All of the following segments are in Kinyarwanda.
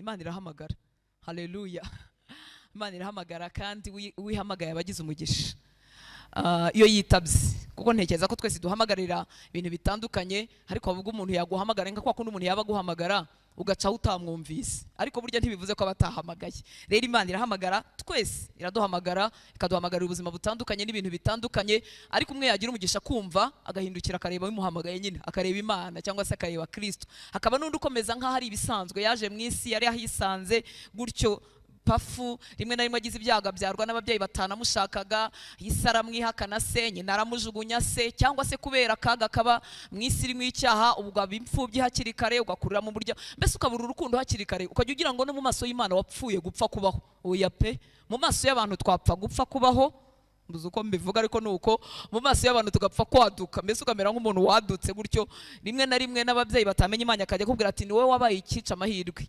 Imana irahamagara. Haleluya. Imana irahamagara kandi uwihamagaye abagize umugisha. Iyo yitabye, kuko ntekereza ko twese duhamagarira ibintu bitandukanye, ariko avuga umuntu yaguhamagara nka kwa kundi umuntu yaba aguhamagara ugaca utamwumvise, ariko burya ntibivuze ko abatahamagaye. Rero Imana irahamagara twese, iraduhamagara, ikaduhamagarira ubuzima butandukanye n'ibintu bitandukanye, ariko umwe yagira umugisha kumva agahindukira akareba uwimuhamagaye nyine, akareba Imana cyangwa se akareba Kristo. Hakaba n'undi ukomeza nkaho ari ibisanzwe, yaje mu isi yari ahisanze gutyo pafu, rimwe na rimwe agize ibyago abyarwa n'ababyeyi batanamushakaga, isi aramwihakana se, nyina aramujugunya se, cyangwa se kubera akaga kaba mu isi irimo icyaha, ubwo aba imfubyi hakiri kare, ugakurira mu buryo, mbese ukabura urukundo hakiri kare, ukajya ugira ngo no mu maso y'Imana wapfuye gupfa kubaho. Oya pe, mu maso y'abantu twapfa gupfa kubaho, mbuze uko mbivuga ariko nuko mu maso y'abantu tugapfa kwaduka, mbese ukamera nk'umuntu wadutse gutyo. Rimwe na rimwe n'ababyeyi batamenya Imana akajya akubwira ati ni wowe wabaye ikica amahirwe.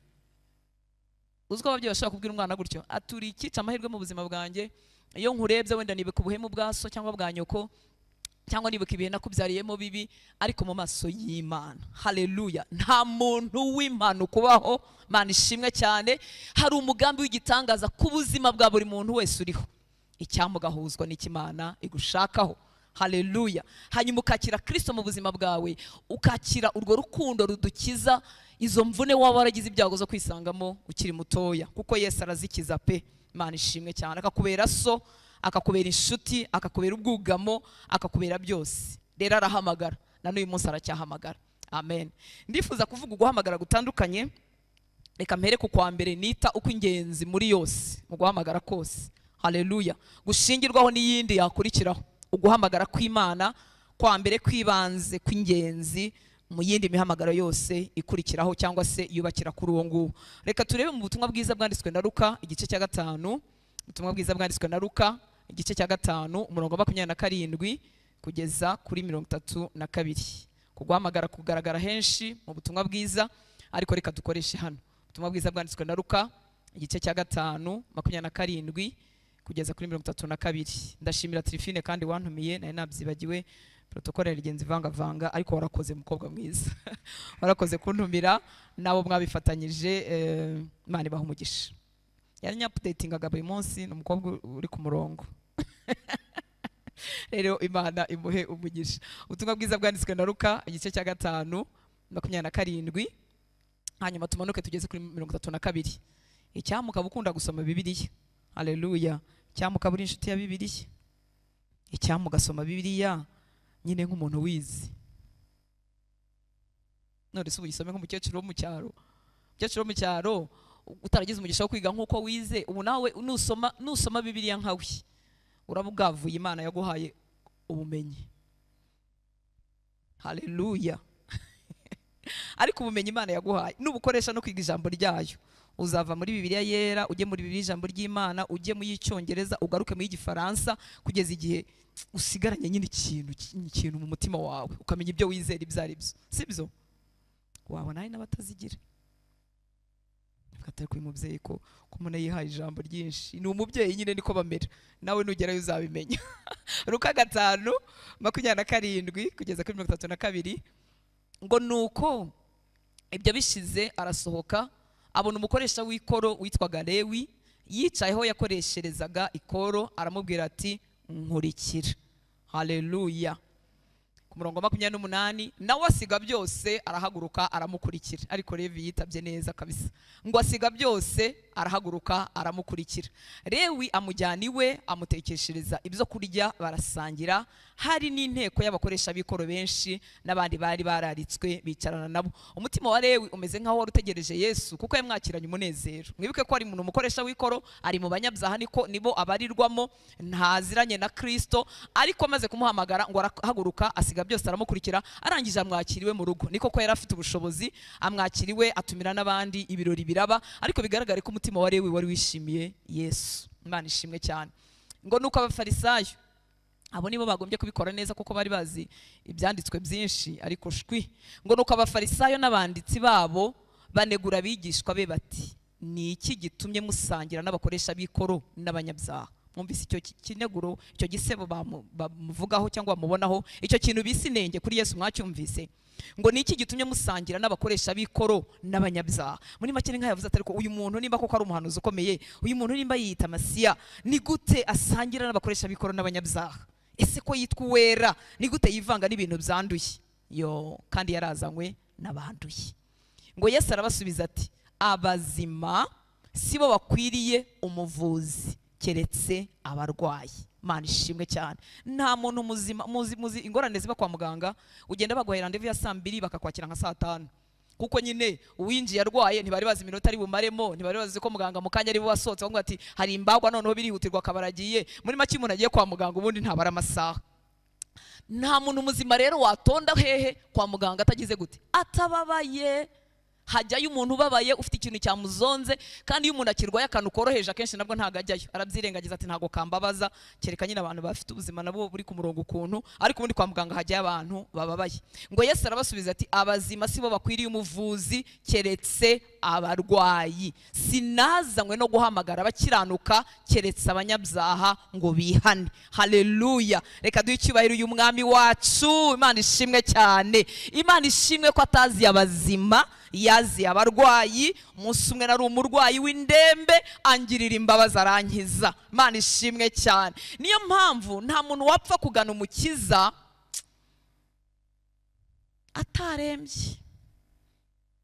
Uzi ko ababyeyi bashobora kubwira umwana gutyo, aturi ikica amahirwe mu buzima bwanjye, iyo nkurebye wenda nibuka ubuhemu bwa so cyangwa bwa nyoko, cyangwa nibuka ibihe nakubyariyemo bibi, ariko mu maso y'Imana, haleluya, nta muntu w'impanuka ubaho. Imana ishimwe cyane. Hari umugambi w'igitangaza ku buzima bwa buri muntu wese uriho, icyamugahuzwa n'Imana igushakaho. Haleluya. Hanyuma ukakira Kristo mu buzima bwawe, ukakira urwo rukundo rudukiza izo mvune waba waragize ibyago zo kwisangamo ukiri mutoya, kuko Yesu arazikiza pe. Imana ishimwe cyane. Akakubera so, akakubera inshuti, akakubera ubwugamo, akakubera byose. Rero arahamagara, na n'uyu munsi aracyahamagara. Amen. Ndifuza kuvuga uguhamagara gutandukanye. Reka mpere ku kwa mbere nita uko ingenzi muri yose mu guhamagara kose. Haleluya. Gushingirwaho n'iyindi yakurikiraho. Uguhamagara kw'Imana kwa mbere kwibanze kw'ingenzi mu yindi mihamagaro yose ikurikiraho cyangwa se yubakira kuri uwo nguwo. Reka turebe mu butumwa bwiza bwanditswe na Luka igice cya 5, ubutumwa bwiza bwanditswe na Luka igice cya 5 umurongo wa 27 kugeza kuri 32. Kuguhamagara kugaragara henshi mu butumwa bwiza, ariko reka dukoreshe hano. Ubutumwa bwiza bwanditswe na Luka igice cya 5 27 kugeza kuri 32. Ndashimira Trifine kandi wantumiye, nari nabyibagiwe, protocole yarigenze ivangavanga, ariko warakoze mukobwa mwiza. Warakoze kuntumira, nabo mwabifatanyije, Imana ibahe umugisha. Yari nyaupdatingaga buri munsi, ni umukobwa uri ku murongo. Rero Imana imuhe umugisha. Ubutumwa bwiza bwanditswe na Luka igice cya 5 27, hanyuma tumanuke tugeze kuri 32. Icyamuka bukunda gusoma Bibiliya. Haleluya. Icyamuka buri inshuti ya Bibiliya. Icyamuka gasoma Bibiliya nyine nk'umuntu wize. None se uyisome nk'umukecuru wo mu cyaro. Umukecuru wo mu cyaro utaragize umugisha wo kwiga nk'uko wize, ubu nawe nusoma Bibiliya nkawe, urabugavuye Imana yaguhaye ubumenyi. Haleluya. Ariko ubumenyi Imana yaguhaye nubukoresha no kwiga ijambo ryayo, uzava muri Bibiliya yera ujye muri Bibiliya ijambo ry'Imana, ujye mu y'Icyongereza, ugaruke mu y'Igifaransa, kugeza igihe usigaranye nyine ikintu mu mutima wawe, ukamenya ibyo wizera ibyo ari byo. Sibyo? Wabona hari n'abatazigira. Atari kuri mubyeyi ko umuntu yihaye ijambo ryinshi, ni umubyeyi nyine niko bamera, nawe nugerayo uzabimenya. Luka 5 27 kugeza kuri 32, ngo nuko ibyo bishize arasohoka, abona umukoresha w'ikoro witwaga Lewi yicayeho yakoresherezaga ikoro, aramubwira ati nkurikira. Haleluya. Ku murongo wa 28, nawe asiga byose arahaguruka aramukurikira. Ariko Lewi yitabye neza kabisa, ngo asiga byose arahaguruka aramukurikira. Lewi amujyana iwe, amutekeshereza ibyo kurya, barasangira. Hari n'inteko y'abakoresha b'ikoro benshi n'abandi bari bararitswe bicarana nabo. Umutima wa Lewi umeze nkaho wari utegereje Yesu, kuko yamwakiranye umunezero. Mwibuke ko ari umuntu umukoresha w'ikoro, ari mu banyabyaha, niko nibo abarirwamo, ntaziranye na Kristo, ariko amaze kumuhamagara ngo arahaguruka asiga byose aramukurikira, arangije amwakiriwe mu rugo. Niko ko yari afite ubushobozi, amwakiriwe atumira n'abandi, ibirori biraba, ariko bigaragare ko umutima wa Lewi wari wishimiye Yesu. Imana ishimwe cyane. Ngo nuko abafarisayo abo nibo bagombye kubikora neza kuko bari bazi ibyanditswe byinshi, ariko shwi. Ngo nuko abafarisayo n'abanditsi babo banegura abigishwa be bati, ni iki gitumye musangira n'abakoresha b'ikoro n'abanyabyaha? Mwumvise icyo kineguro, icyo gisebo bamuvugaho cyangwa bamubonaho, icyo kintu bise inenge kuri Yesu, mwacyumvise? Ngo ni iki gitumye musangira n'abakoresha b'ikoro n'abanyabyaha? Muri make ni nkayavuze ati ariko uyu muntu nimba koko ari umuhanuzi ukomeye, uyu muntu nimba yiyita Masiya, ni gute asangira n'abakoresha b'ikoro n'abanyabyaha? Ese ko yitwa uwera, ni gute yivanga n'ibintu byanduye? Yo, kandi yarazanywe n'abanduye. Ngo Yesu arabasubiza ati abazima sibo bakwiriye umuvuzi, keretse abarwayi. Imana ishimwe cyane. Nta muntu muzima muzi ingorane ziba kwa muganga, ugenda baguhera rendez-vous ya saa 2 bakakwakira nka saa 5, kuko nyine uwinjiye arwaye ntibari bazi iminota ari bumaremo, ntibari bazi ko muganga mu kanya ari bubasohotse, bavuga ati hari imbagwa noneho birihutirwa akabaragiye. Muri make umuntu agiye kwa muganga ubundi ntabara amasaha. Nta muntu muzima rero watonda hehe kwa muganga atagize gute, atababaye. Hajyayo umuntu ubabaye ufite ikintu cyamuzonze, kandi iyo umuntu akirwaye akantu koroheje akenshi nabwo ntago ajyayo, arabyirengagiza ati ntago kambabaza, kereka nyine abantu bafite ubuzima nabo buri ku murongo ukuntu, ariko ubundi kwa muganga hajyayo abantu bababaye. Ngo Yesu arabasubiza ati abazima sibo bakwiriye umuvuzi, keretse abarwayi. Sinazanywe no guhamagara abakiranuka, keretse abanyabyaha ngo bihane. Haleluya. Reka duhe icyubahiro uyu mwami wacu. Imana ishimwe cyane. Imana ishimwe ko atazi abazima, yazi abarwayi. Umunsi umwe nari umurwayi w'indembe, angirira imbabazi arankiza. Imana ishimwe cyane. Niyo mpamvu nta muntu wapfa kugana umukiza atarembye.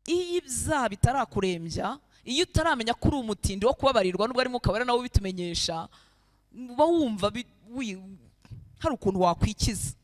Iyo ibyaha bitarakurembya, iyo utaramenya ko uri umutindi wo kubabarirwa, nubwo ari mu kabara nawe bitumenyesha, uba wumva hari ukuntu wakwikiza.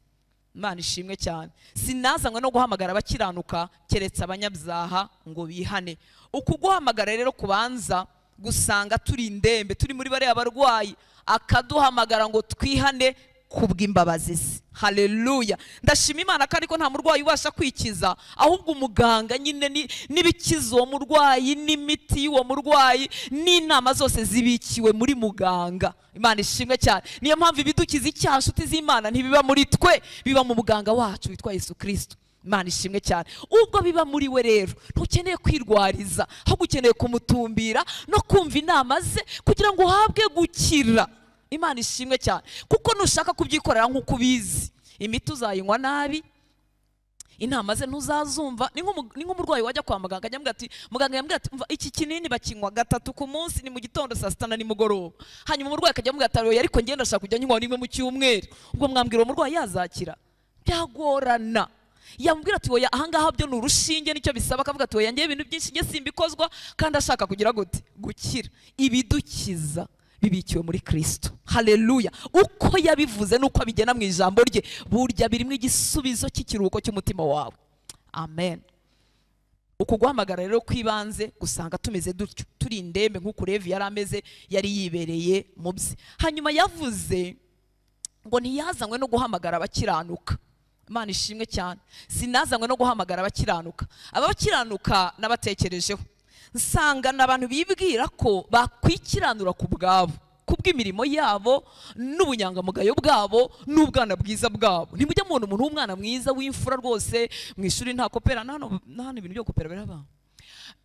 Imana ishimwe cyane. Sinazanywe no guhamagara abakiranuka, keretse abanyabyaha ngo bihane. Uku guhamagara rero kubanza gusanga turi indembe, turi muri bariya barwayi, akaduhamagara ngo twihane kubw'imbabazi ze. Haleluya. Ndashima Imana kandi ko nta murwayi ubasha kwikiza, ahubwo umuganga nyine n'ibikiza uwo murwayi, n'imiti y'uwo murwayi, n'inama zose zibikiwe muri muganga. Imana ishimwe cyane. Niyo mpamvu ibidukiza icyaha, nshuti z'Imana, ntibiba muri twe, biba mu muganga wacu witwa Yesu Kristo. Imana ishimwe cyane. Ubwo biba muri we rero, ntukeneye kwirwariza, ahubwo ukeneye kumutumbira no kumva inama ze kugira ngo uhabwe gukira. Imana ishimwe cyane. Kuko nushaka kubyikorera nk'uko ubizi, imiti uzayinywa nabi, inama ze ntuzazumva. Ni nk'umurwayi wajya kwa muganga ajya ati muganga yambwira ati umva iki kinini bakinywa 3 ku munsi, ni mu gitondo, saa 6 na nimugoroba. Hanyuma umurwayi akajya amubwira ati ariko ngenda ndashaka kujya nyinywa rimwe mu cyumweru. Ubwo mwambwira uwo murwayi yazakira? Byagorana. Yambwira ati oya ahangaha byo ni urushinge nicyo bisaba, akavuga ati oya ngiye ibintu byinshi ngiye simbikozwa, kandi ashaka kugira gute? Gukira. Ibidukiza bibikiwe muri Kristo. Haleluya. Uko yabivuze nuko abigena mu ijambo rye, burya birimo igisubizo cy'ikiruhuko cy'umutima wawe. Amen. Uku guhamagara rero kwibanze gusanga tumeze dutyo, turi indembe nk'uko Levi yari ameze, yari yibereye mu bye. Hanyuma yavuze ngo ntiyazanywe no guhamagara abakiranuka. Imana ishimwe cyane. Sinazanywe no guhamagara abakiranuka. Abakiranuka nabatekerejeho, nsanga n'abantu bibwira ko bakwikiranura ku bwabo, kubw'imirimo yabo n'ubunyangamugayo bwabo n'ubwana bwiza bwabo. Ntimujya mubona umuntu w'umwana mwiza w'imfura rwose mu ishuri nta kopera, hano ibintu byo kopera biraba.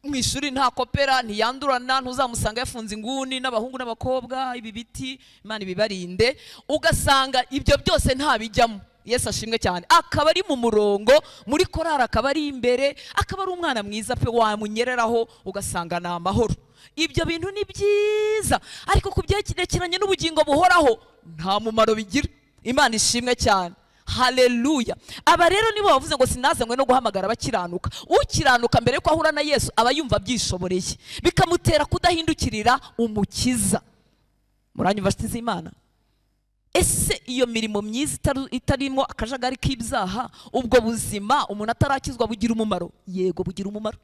Mu ishuri nta kopera, ntiyandurana, ntuzamusanga yafunze inguni n'abahungu n'abakobwa, ibi biti Imana ibibarinde. Ugasanga ibyo byose ntabijyamo. Yesu ashimwe cyane. Akaba ari mu murongo, muri korari akaba ari imbere, akaba ari umwana mwiza pe, wamunyereraho ugasanga ni amahoro. Ibyo bintu ni byiza, ariko kubyerekeranye n'ubugingo buhoraho nta mumaro bigira. Imana ishimwe cyane. Haleluya. Aba rero nibo bavuze ngo sinazanywe no guhamagara abakiranuka. Ukiranuka mbere yuko ahura na Yesu aba yumva byishoboreye, bikamutera kudahindukirira umukiza. Muranyumva nshuti z'Imana? Ese iyo mirimo myiza itarimo akajagari k'ibyaha, ubwo buzima umuntu atarakizwa bugira umumaro? Yego bugira umumaro.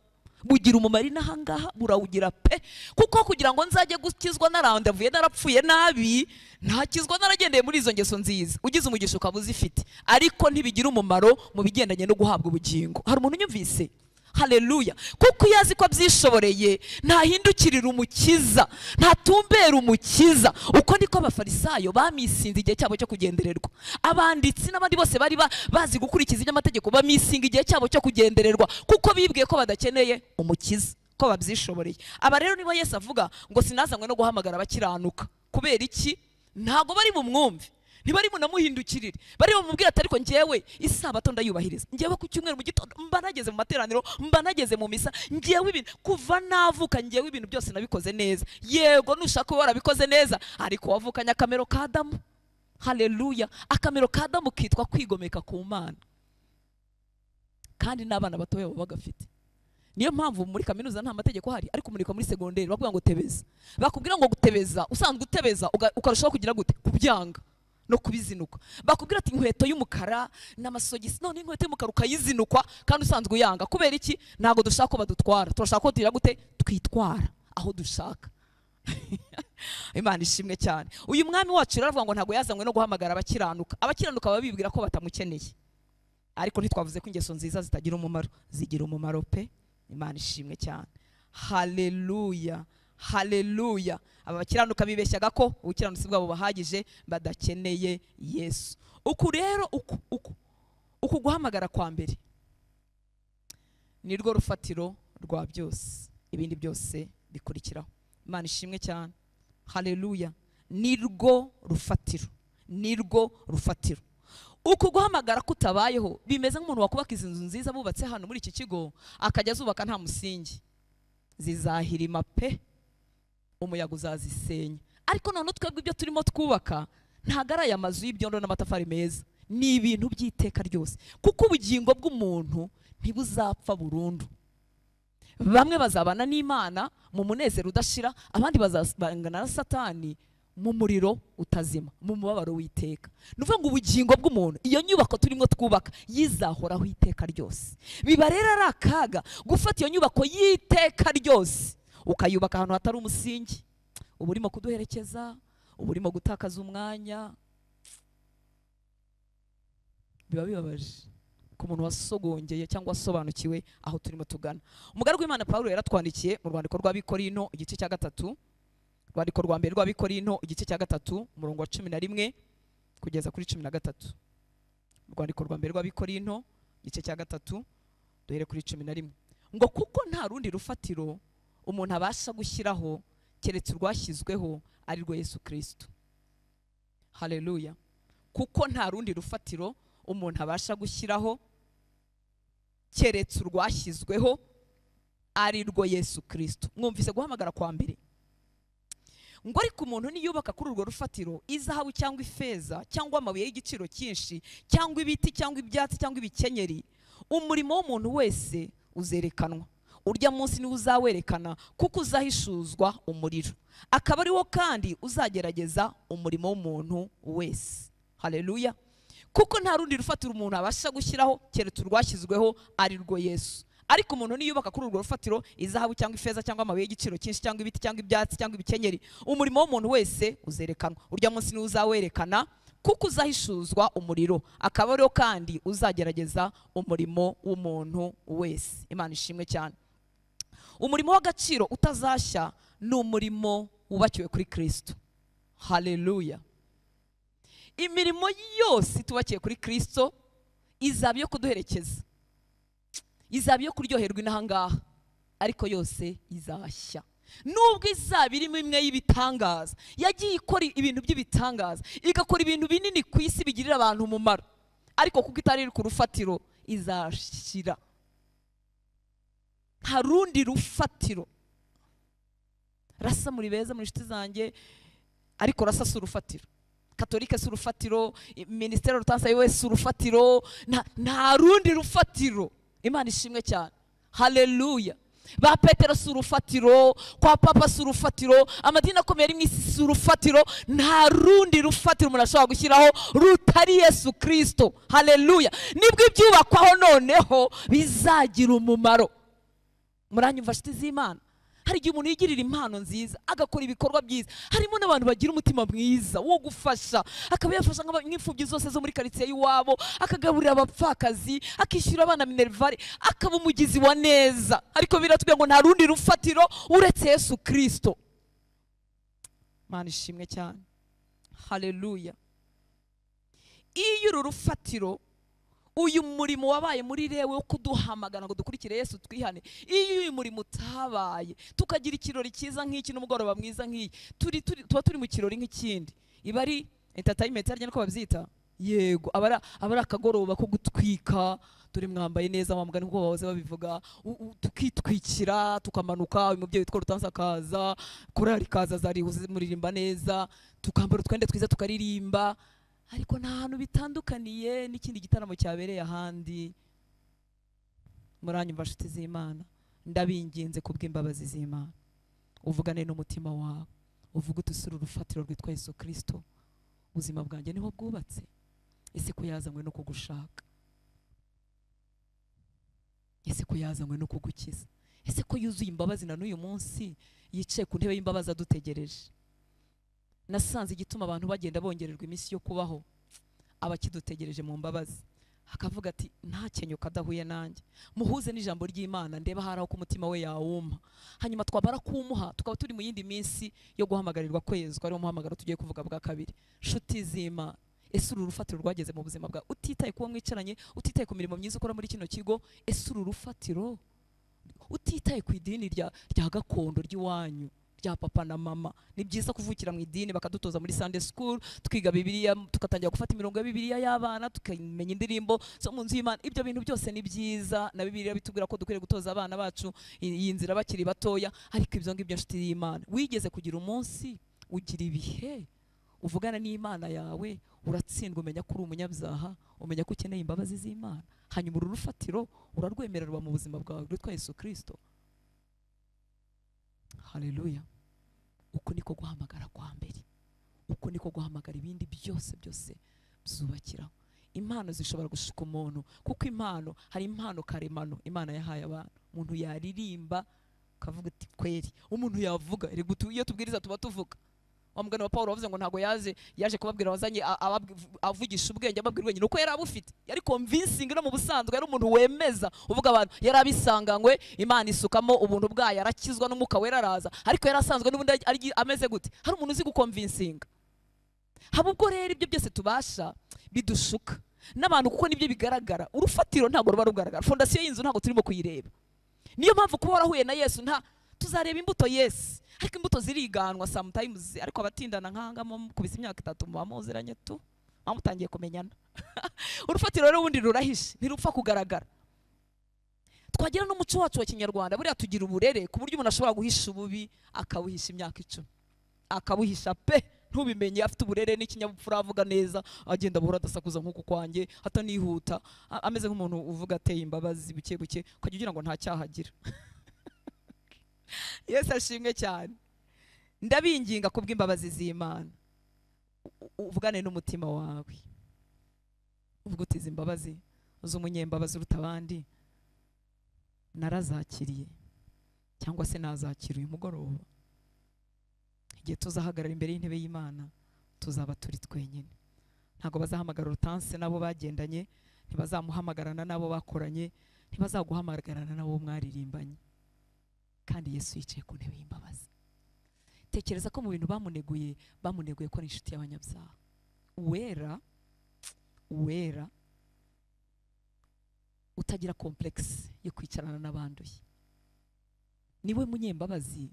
Bugira umumaro inahangaha burawugira pe. Kuko kugira ngo nzajye gukizwa narandavuye narapfuye nabi, ntakizwa naragendeye muri izo ngeso nziza. Ugize umugisha ukaba uzifite, ariko ntibigira umumaro mu bigendanye no guhabwa ubugingo. Hari umuntu unyumvise? Haleluya. Kuko iyo azi ko abyishoboreye ntahindukirira umukiza, ntatumbera umukiza. Uko niko abafarisayo bamisinze igihe cyabo cyo kugendererwa. Abanditsi n'abandi bose bari bazi gukurikiza iby'amategeko bamisinga igihe cyabo cyo kugendererwa, kuko bibwiye ko badakeneye umukiza, ko babyishoboreye. Aba rero nibo Yesu avuga ngo sinazanywe no guhamagara abakiranuka. Kubera iki? Ntabwo bari bumwumve, ntibari bunamuhindukirire, bari bamubwira ati ariko njyewe isabato ndayubahiriza, njyewe ku cyumweru mu gitondo mba nageze mu materaniro, mba nageze mu misa, njyewe ibintu kuva navuka, njyewe ibintu byose nabikoze neza. Yego nushaka warabikoze neza, ariko wavukanye akamero ka Adamu. Haleluya. Akamero ka Adamu kitwa kwigomeka ku Mana, kandi n'abana batoya baba bagafite. Niyo mpamvu muri kaminuza nta mategeko hari, ariko umuriko muri segonderi bakubwira ngo tebeza, bakubwira ngo gutebeza, usanzwe utebeza ukarushaho kugira gute? Kubyanga no kubizinuka. Bakubwira ati inkweto y'umukara n'amasogisi, none inkweto y'umukara ukayizinukwa kandi usanzwe uyanga. Kubera iki? Ntago dushaka ko badutwara, turashaka ko tugira gute? Twitwara aho dushaka. Imana ishimwe cyane. Uyu mwami wacu rero ngo ntago yazanywe no guhamagara abakiranuka. Abakiranuka babibwira ko batamukeneye, ariko ntitwavuze ko ingeso nziza zitagira umumaro, zigira umumaro pe. Imana ishimwe cyane. Haleluya, haleluya. Aba bakiranuka bibeshyaga ko ubukiranutsi bwabo bahagije, badakeneye Yesu. Uku rero uku guhamagara kwa mbere nirwo rufatiro rwa byose, ibindi byose bikurikiraho. Imana ishimwe cyane. Haleluya. Nirwo rufatiro, nirwo rufatiro. Uku guhamagara kutabayeho bimeze nk'umuntu wakubaka izi nzu nziza bubatse hano muri iki kigo, akajya azubaka nta musingi, zizahirima pe, umuyaga uzazisenya. Ariko none twebwe ibyo turimo twubaka ntago ari aya mazu y'ibyondo n'amatafari meza, ni ibintu by'iteka ryose, kuko ubugingo bw'umuntu ntibuzapfa burundu. Bamwe bazabana n'Imana mu munezero udashira, abandi bazabana na Satani mu muriro utazima, mu mubabaro w'iteka. Nuvuga ngo ubugingo bw'umuntu, iyo nyubako turimo twubaka yizahoraho iteka ryose. Biba rero ari akaga gufata iyo nyubako y'iteka ryose ukayubaka ahantu hatari umusingi. Uba urimo kuduherekeza, uba urimo gutakaza umwanya. Biba bibabaje ku muntu wasogongeye cyangwa wasobanukiwe aho turimo tugana. Umugaragu w'Imana Paulo yaratwandikiye mu rwandiko rw'Abikorinto igice cya 3, rwandiko rwa mbere rw'Abikorinto igice cya 3 umurongo wa 11 kugeza kuri 13. Rwandiko rwa mbere rw'Abikorinto igice cya 3 duhere kuri 11. Ngo kuko nta rundi rufatiro umuntu abasha gushyiraho keretse urwashyizweho ari rwo Yesu Kristo. Haleluya. Kuko nta rundi rufatiro umuntu abasha gushyiraho keretse urwashyizweho ari rwo Yesu Kristo. Mwumvise guhamagara kwa mbere. Ngo ariko umuntu niyubaka kuri urwo rufatiro izahabu cyangwa ifeza cyangwa amabuye y'igiciro cyinshi cyangwa ibiti cyangwa ibyatsi cyangwa ibikenyeri, umurimo w'umuntu wese uzerekanwa. Urya munsi niwo uzawerekana, kuko uzahishuzwa umuriro, akaba ari wo kandi uzagerageza umurimo w'umuntu wese. Haleluya. Kuko nta rundi rufatiro umuntu abasha gushyiraho keretse urwashyizweho ari rwo Yesu. Ariko umuntu niyubaka kuri urwo rufatiro izahabu cyangwa ifeza cyangwa amabuye y'igiciro cyinshi cyangwa ibiti cyangwa ibyatsi cyangwa ibikenyeri, umurimo w'umuntu wese uzerekanwa. Urya munsi niwo uzawerekana, kuko uzahishuzwa umuriro, akaba ariwo kandi uzagerageza umurimo w'umuntu wese. Imana ishimwe cyane. Umurimo w'agaciro utazashya ni umurimo wubakiwe kuri Kristo. Haleluya. Imirimo yose itubakiye kuri Kristo izaba iyo kuduherekeza, izaba iyo kuryoherwa inahangaha, ariko yose izashya. Nubwo izaba irimo imwe y'ibitangaza, yagiye ikora ibintu by'ibitangaza, igakora ibintu binini ku isi bigirira abantu umumaro, ariko kuko itari ku rufatiro izashira. Nta rundi rufatiro. Rasa muri beza muri inshuti zanjye, ariko rasa si urufatiro. Katolike si urufatiro, Ministeri Hortense we si urufatiro, nta rundi rufatiro. Imana ishimwe cyane. Haleluya. Ba Petero si urufatiro, kwa Papa si urufatiro, amadini akomeye ari mu isi si urufatiro. Nta rundi rufatiro umuntu ashobora gushyiraho rutari Yesu Kristo. Haleluya. Nibwo ibyubakwaho noneho bizagira umumaro. Muranyumva nshuti z'Imana? Hari igihe umuntu yigirira impano nziza, agakora ibikorwa byiza, harimo n'abantu bagira umutima mwiza wo gufasha, akaba yafasha nk'imfubyi zose zo muri quartier y'iwabo, akagaburira abapfakazi, akishyura abana minervare, akaba umugizi wa neza. Ariko biratubwira ngo nta rundi rufatiro uretse Yesu Kristo. Imana ishimwe cyane. Haleluya. Iyo uru rufatiro, uyu murimo wabaye muri rewe wo kuduhamagara ngo dukurikire Yesu twihane, iyo uyu murimo utabaye tukagira ikirori cyiza nk'iki n'umugoroba mwiza nk'iyi, tuba turi mu kirori nk'ikindi, Iba ari entertainment harya niko babyita. Yego, aba ari akagoroba ko gutwika, dore mwambaye neza wa mugani nkuko bahoze babivuga, tukitwikira tukamanuka, uyu mubyeyi witwa Rutansi akaza, korali ikaza zari muririmba neza, tukambara utwenda twiza tukaririmba, ariko nta hantu bitandukaniye n'ikindi gitaramo cyabereye ahandi. Muranyumva nshuti z'Imana, ndabinginze kubw'imbabazi z'Imana, uvugane n'umutima wawe, uvuge uti usura urufatiro rwitwa Yesu Kristo, ubuzima bwanjye niho bwubatse. Ese ko yazanywe no kugushaka? Ese ko yazanywe no kugukiza? Ese ko yuzuye imbabazi na n'uyu munsi yicaye ku ntebe y'imbabazi adutegereje? Nasanze igituma abantu bagenda bongererwa iminsi yo kubaho, abakidutegereje mu mbabazi, akavuga ati nta kenyuka adahuye nanjye, muhuze n'ijambo ry'Imana ndeba hari aho ku mutima we yawuma, hanyuma twabara kumuha tukaba turi mu yindi minsi yo guhamagarirwa kwezwa, ariwo muhamagaro tugiye kuvuga bwa kabiri. Nshuti z'Imana, ese uru rufatiro rwageze mu buzima bwawe? Utitaye kuba mwicaranye, utitaye ku mirimo myiza ukora muri kino kigo, ese uru rufatiro, utitaye ku idini rya gakondo ry'iwanyu rya papa na mama. Ni byiza kuvukira mu idini bakadutoza muri Sunday school, twiga Bibiliya, tukatangira gufata imirongo ya Bibiliya y'abana, tukamenya indirimbo zo mu nzu y'Imana. Ibyo bintu byose ni byiza, na Bibiliya bitubwira ko dukwiriye gutoza abana bacu iyi nzira bakiri batoya, ariko ibyo ngibyo nshuti y'Imana, wigeze kugira umunsi ugira ibihe uvugana n'Imana yawe, uratsindwa, umenya ko uri umunyabyaha, umenya ko ukeneye imbabazi z'Imana, hanyuma uru rufatiro urarwemererwa mu buzima bwawe rwitwa Yesu Kristo. Haleluya. Uko niko guhamagara kwa mbere, uko niko guhamagara ibindi byose byose byubakiraho. Impano zishobora gushuka umuntu, kuko impano, hari impano karemano Imana yahaye abantu. Umuntu yaririmba kavuga ati kweri, umuntu yavuga, iyo tubwiriza tuba tuvuga. Wa mugani wa Paulo wavuze ngo ntago yaje kubabwira wazanye avugisha ubwenge, ababwira ubwenge nuko yari abufite, yari convincing no mu busanzwe, yari umuntu wemeza uvuga abantu, yari abisanganywe, Imana isukamo ubuntu bwayo, arakizwa n'umwuka wera araza, ariko yari asanzwe n'ubundi ari ameze gute? Hari umuntu uzi guconvincinga. Haba ubwo rero ibyo byose tubasha bidushuka n'abantu, kuko nibyo bigaragara. Urufatiro ntago ruba rugaragara, fondasiyo y'inzu ntago turimo kuyireba. Niyo mpamvu kuba warahuye na Yesu, nta tuzareba imbuto Yesu, ariko imbuto ziriganwa sometimes, ariko abatindana nkanga mukubise imyaka 3 muba muziranye tu, mutangiye kumenyana. Urufatiro rero ubundi rurahishe, ntirupfa kugaragara. Twagira n'umuco wacu wa Kinyarwanda, buriya tugira uburere ku buryo umuntu ashobora guhisha ububi akabuhisha imyaka 10, akabuhisha pe ntubimenye, afite uburere n'ikinyabupfura, avuga neza, agenda buhora adasakuza nk'uku kwanjye, atanihuta, ameze nk'umuntu uvuga ateye imbabazi buke buke, ukajya ugira ngo nta cyaha agira. Yesu ashimwe cyane. Ndabinginga kubw'imbabazi z'Imana, uvugane n'umutima wawe, uvuge uti izi imbabazi z'umunyembabazi uruta abandi narazakiriye, cyangwa se nazakira uyu mugoroba. Igihe tuzahagarara imbere y'intebe y'Imana, tuzaba turi twenyine. Ntago bazahamagara Rutansi nabo bagendanye, ntibazamuhamagarana nabo bakoranye, ntibazaguhamagarana nabo mwaririmbanye. Kandi Yesu yicaye ku ntebe y'imbabazi. Tekereza ko mu bintu bamuneguye, bamuneguye ko ari inshuti y'abanyabyaha. Uwera, uwera utagira complexe yo kwicarana n'abanduye, niwe munyembabazi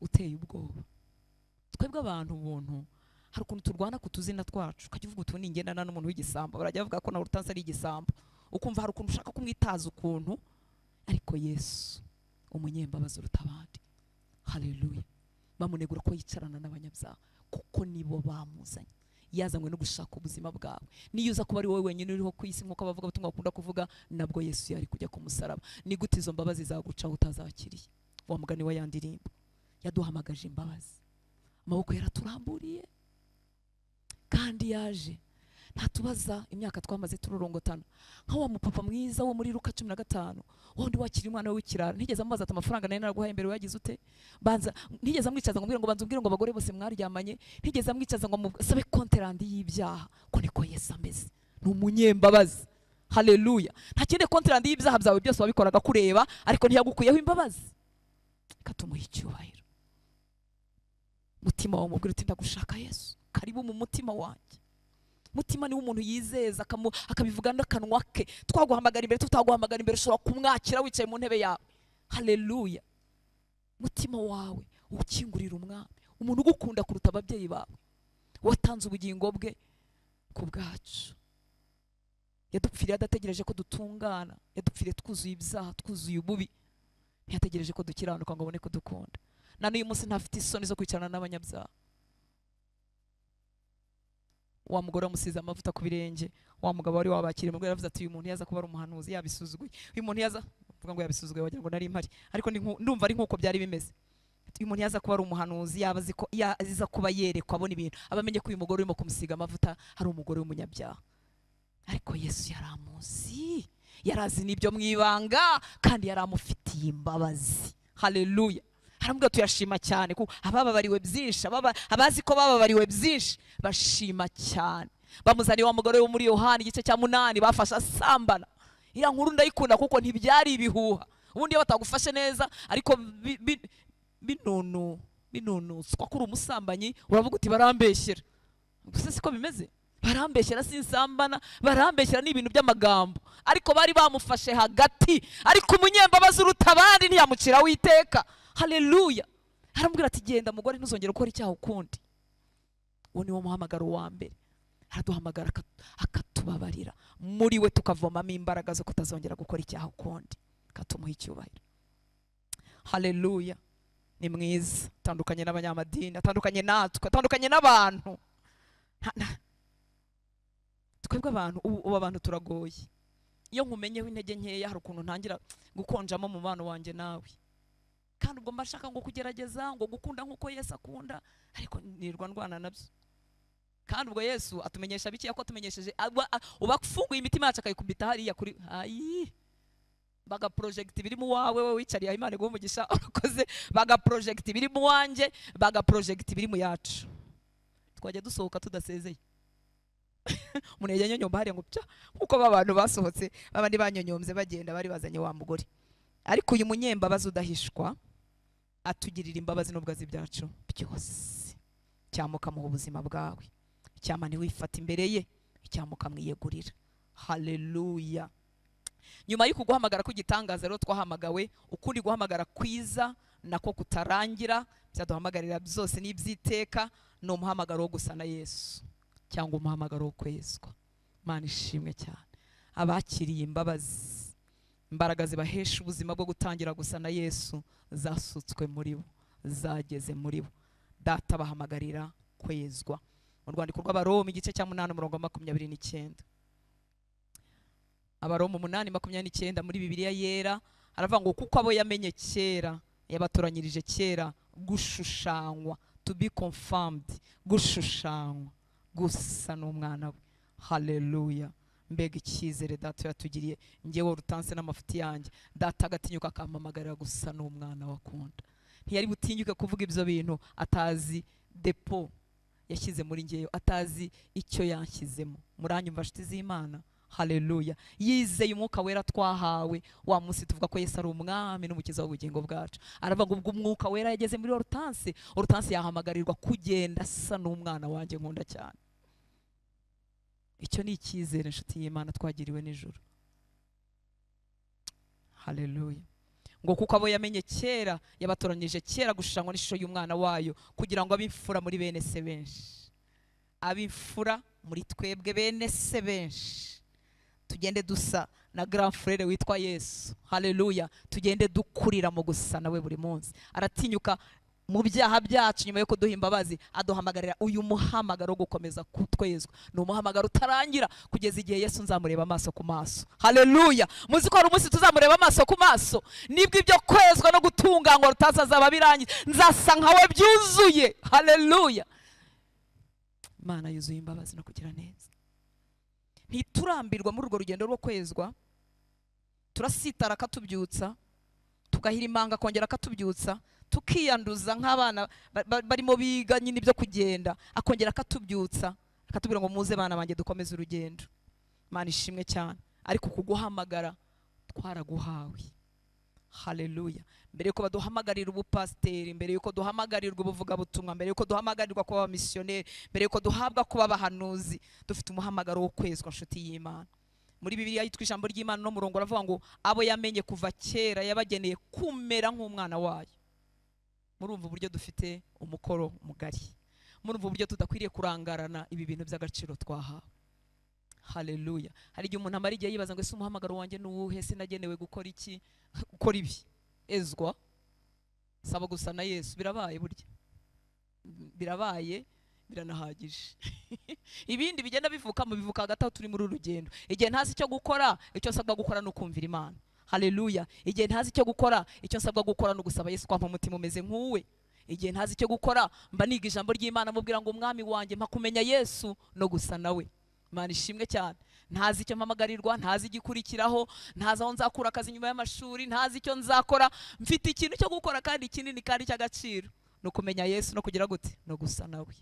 uteye ubwoba. Twebwe abantu ubuntu hari ukuntu turwana ku tuzina twacu, ukajya uvuga uti ningendana n'umuntu w'igisambo, barajya bavuga ko na Rutansi ari igisambo, ukumva hari ukuntu ushaka kumwitaza ukuntu, ariko Yesu umunyembabazi uruta abandi. Haleluya. Bamunegura ko yicarana n'abanyabyaha, kuko nibo bamuzanye. Yazanywe no gushaka ubuzima bwawe. Niyo uza kuba ari wowe wenyine uriho ku isi nk'uko abavuga ubutumwa bakunda kuvuga, nabwo Yesu yari kujya ku musaraba. Ni gute izo mbabazi zagucaho utazakiriye? Wa mugani wa yandirimbo, yaduhamagaje imbabazi, amaboko yaraturamburiye, kandi yaje ntatubaza imyaka twamaze tururongotana. Nka wa mupapa mwiza wo muri Luka 15, wundi wakira umwana we w'ikirara, ntigeze amubaza ati amafaranga nari naraguhaye mbere wagize ute? Banza, ntigeze amwicaza ngo mbwire ngo banza umbwire ngo abagore bose mwaryamanye, ntigeze amwicaza ngo musabe konterandi y'ibyaha. Ko niko Yesu ameze, ni umunyembabazi. Haleluya. Nta kindi konterandi y'ibyaha byawe byose wabikoraga kureba, ariko ntiyagukuyeho imbabazi. Reka tumuhe icyubahiro. Mutima wawe mubwire uti ndagushaka Yesu, karibu mu mutima wanjye. Mutima ni umuntu yizeza akabivuga n'akanwa ke. Twaguhamagara imbere, tutaguhamagara imbere, ushobora kumwakira wicaye mu ntebe yawe. Haleluya. Mutima wawe ukingurira umwami, umuntu ugukunda kuruta ababyeyi bawe, Watanze ubugingo bwe ku bwacu. Yadupfiriye adategereje ko dutungana, yadupfiriye twuzuye ibyaha, twuzuye ububi. Ntiyategereje ko dukiranuka ngo abone kudukunda. Na n'uyu munsi ntafite isoni zo kwicarana n'abanyabyaha. Wa mugore wamusize amavuta ku birenge, wa mugabo wari wabakiriye mu rwego yaravuze ati uyu muntu yaza kuba ari umuhanuzi yabisuzuguye. Uyu muntu yaza mvuga ngo yabisuzuguye wagira ngo nari mpari, ariko ndumva ari nkuko byari bimeze. Uyu muntu yaza kuba ari umuhanuzi, yaba azi ko yaza kuba yerekwa abona ibintu, abamenye ko uyu mugore urimo kumusiga amavuta ari umugore w'umunyabyaha. Ariko Yesu yaramuzi, yarazi n'ibyo mu ibanga, kandi yaramufitiye imbabazi. Haleluya. Haramubwira tuyashima cyane kuko abababariwe byinshi, abazi ko bababariwe byinshi bashima cyane. Bamuzaniye wa mugore wo muri Yohana igice cya 8 bafashe asambana. Iriya nkuru ndayikunda kuko ntibyari ibihuha. Ubundi iyo batagufashe neza ariko binunutswa kuri umusambanyi uravuga uti barambeshyera. Gusa siko bimeze. Barambeshyera sinsambana, barambeshyera ni ibintu by'amagambo. Ariko bari bamufashe hagati, ariko umunyembabazi uruta abandi ntiyamucira witeka. Haleluya. Haramubwira ati genda mugore ntuzongere gukora icyaha ukundi. Uwo ni wo muhamagaro wa mbere. Araduhamagara akatubabarira, muri we tukavomamo imbaraga zo kutazongera gukora icyaha ukundi, akatumuha icyubahiro. Haleluya. Ni mwiza, atandukanye n'abanyamadini, atandukanye natwe, atandukanye n'abantu. Twebwe abantu ubu abantu turagoye. Iyo nkumenyeho intege nkeya hari ukuntu ntangira gukonjamo mu mubano wanjye nawe. Kandi ubwo mbashaka ngo kugerageza ngo gukunda nkuko Yesu akunda, ariko nirwa ndwana nabyo. Kandi ubwo Yesu atumenyesha biki? Yako atumenyesheje ubafunguye imitima yacu akayikubita hariya kuri ayi baga project biri mu wawe, we wicariye Imana iguhe umugisha urakoze. Baga project biri mu wanje, baga project biri mu yacu. Twajya dusohoka tudasezeye. Umuntu yajya nyonyomba hariya ngo pya, nkuko abantu basohotse babandi banyonyombye bagenda bari bazanye wa mugore. Ariko uyu munyembabazi udahishwa atugirira imbabazi n'ubwo azi ibyacu byose. Cyamuka mu buzima bwawe, icyama ntiwifata imbere ye, icyamuka mwiyegurira. Haleluya. Nyuma y'uku guhamagara kw'igitangaza rero twahamagawe ukundi guhamagara kwiza nako kutarangira, byaduhamagarira byose n'ibyiteka, ni umuhamagaro wo gusa na Yesu cyangwa umuhamagaro wo kwezwa. Imana ishimwe cyane. Abakiriye imbabazi, imbaraga zibahesha ubuzima bwo gutangira gusa na Yesu zasutswe muri bo, zageze muri bo. Data bahamagarira kwezwa. Mu rwandiko rw'Abaroma igice cya 8 umurongo wa 29. Abaroma 8:29 muri Bibiliya yera aravuga ngo kuko abo yamenye kera yabatoranyirije kera gushushanywa, to be confirmed, gushushanywa gusa n'umwana we. Haleluya. Mbega icyizere data yatugiriye. Njyewe urutanse n'amafuti yanjye, data agatinyuka akampamagarira gusa n'umwana wakunda. Ntiyari butinyuke kuvuga ibyo bintu atazi depo yashyize muri ngeyo, atazi icyo yanshyizemo. Muranyumva nshuti z'Imana? Haleluya. Yizeye umwuka wera twahawe wa munsi tuvuga ko Yesu ari umwami n'umukiza w'ubugingo bwacu. Aravuga ngo ubwo umwuka wera yageze muri Hortense, Hortense yahamagarirwa kugenda asa n'umwana wanjye nkunda cyane. Icyo ni icyizere nshuti y'Imana twagiriwe n'ijuru. Haleluya. Ngo kuko abo yamenye kera yabatoranyije kera gushushanywa n'ishusho y'umwana wayo, kugira ngo abimfura muri bene se benshi. Abimfura muri twebwe bene se benshi. Tugende dusa na grand frère witwa Yesu. Haleluya. Tugende dukurira mu gusa nawe buri munsi. Aratinyuka mu byaha byacu nyuma yo kuduha imbabazi aduhamagarira uyu muhamagaro wo gukomeza kutwezwa. Ni umuhamagaro utarangira kugeza igihe Yesu nzamureba amaso ku maso. Haleluya. Muzi ko hari umunsi tuzamureba amaso ku maso, nibwo ibyo kwezwa no gutunganywa rutazazaba birangiye, nzasa nkawe byuzuye. Haleluya. Imana yuzuye imbabazi no kugira neza. Ntiturambirwa muri urwo rugendo rwo kwezwa, turasitara akatubyutsa, tugahira imanga akongera akatubyutsa, tukiyanduza nk'abana barimo biga nyine ibyo kugenda, akongera akatubyutsa akatubwira ngo muze bana banjye dukomeze urugendo. Imana ishimwe cyane. Ariko kuguhamagara twaraguhawe. Haleluya. Mbere yuko baduhamagarira ubupasiteri, mbere yuko duhamagarirwa ubuvugabutumwa, mbere yuko duhamagarirwa kuba abamisiyoneri, mbere yuko duhabwa kuba abahanuzi, dufite umuhamagaro wo kwezwa nshuti y'Imana. Muri Bibiliya yitwa ijambo ry'Imana no murongo aravuga ngo abo yamenye kuva kera yabageneye kumera nk'umwana wayo. Murumva uburyo dufite umukoro mugari. Murumva uburyo tudakwiriye kurangarana ibi bintu by'agaciro twahawe. Haleluya. Hari igihe umuntu amara igihe yibaza ngo ese umuhamagaro wanjye ni uwuhe, sinagenewe gukora iki, gukora ibi, ezwa, saba gusa na Yesu. Birabaye burya, birabaye, biranahagije. Ibindi bigenda bivuka mu bivuka hagati aho turi muri uru rugendo. Igihe ntazi icyo gukora, icyo nsabwa gukora ni ukumvira Imana. Haleluya. Igihe ntazi icyo gukora, icyo nsabwa gukora ni ugusaba Yesu kwampa umutima umeze nk'uwe. Igihe ntazi icyo gukora, mba niga ijambo ry'Imana, mubwira ngo umwami wanjye mpa kumenya Yesu no gusa nawe. Imana ishimwe cyane. Ntazi icyo mpamagarirwa, ntazi igikurikiraho, ntazi aho nzakura akazi nyuma y'amashuri, ntazi icyo nzakora. Mfite ikintu cyo gukora kandi kinini kandi cy'agaciro, no kumenya Yesu no kugira gute, no gusa nawe.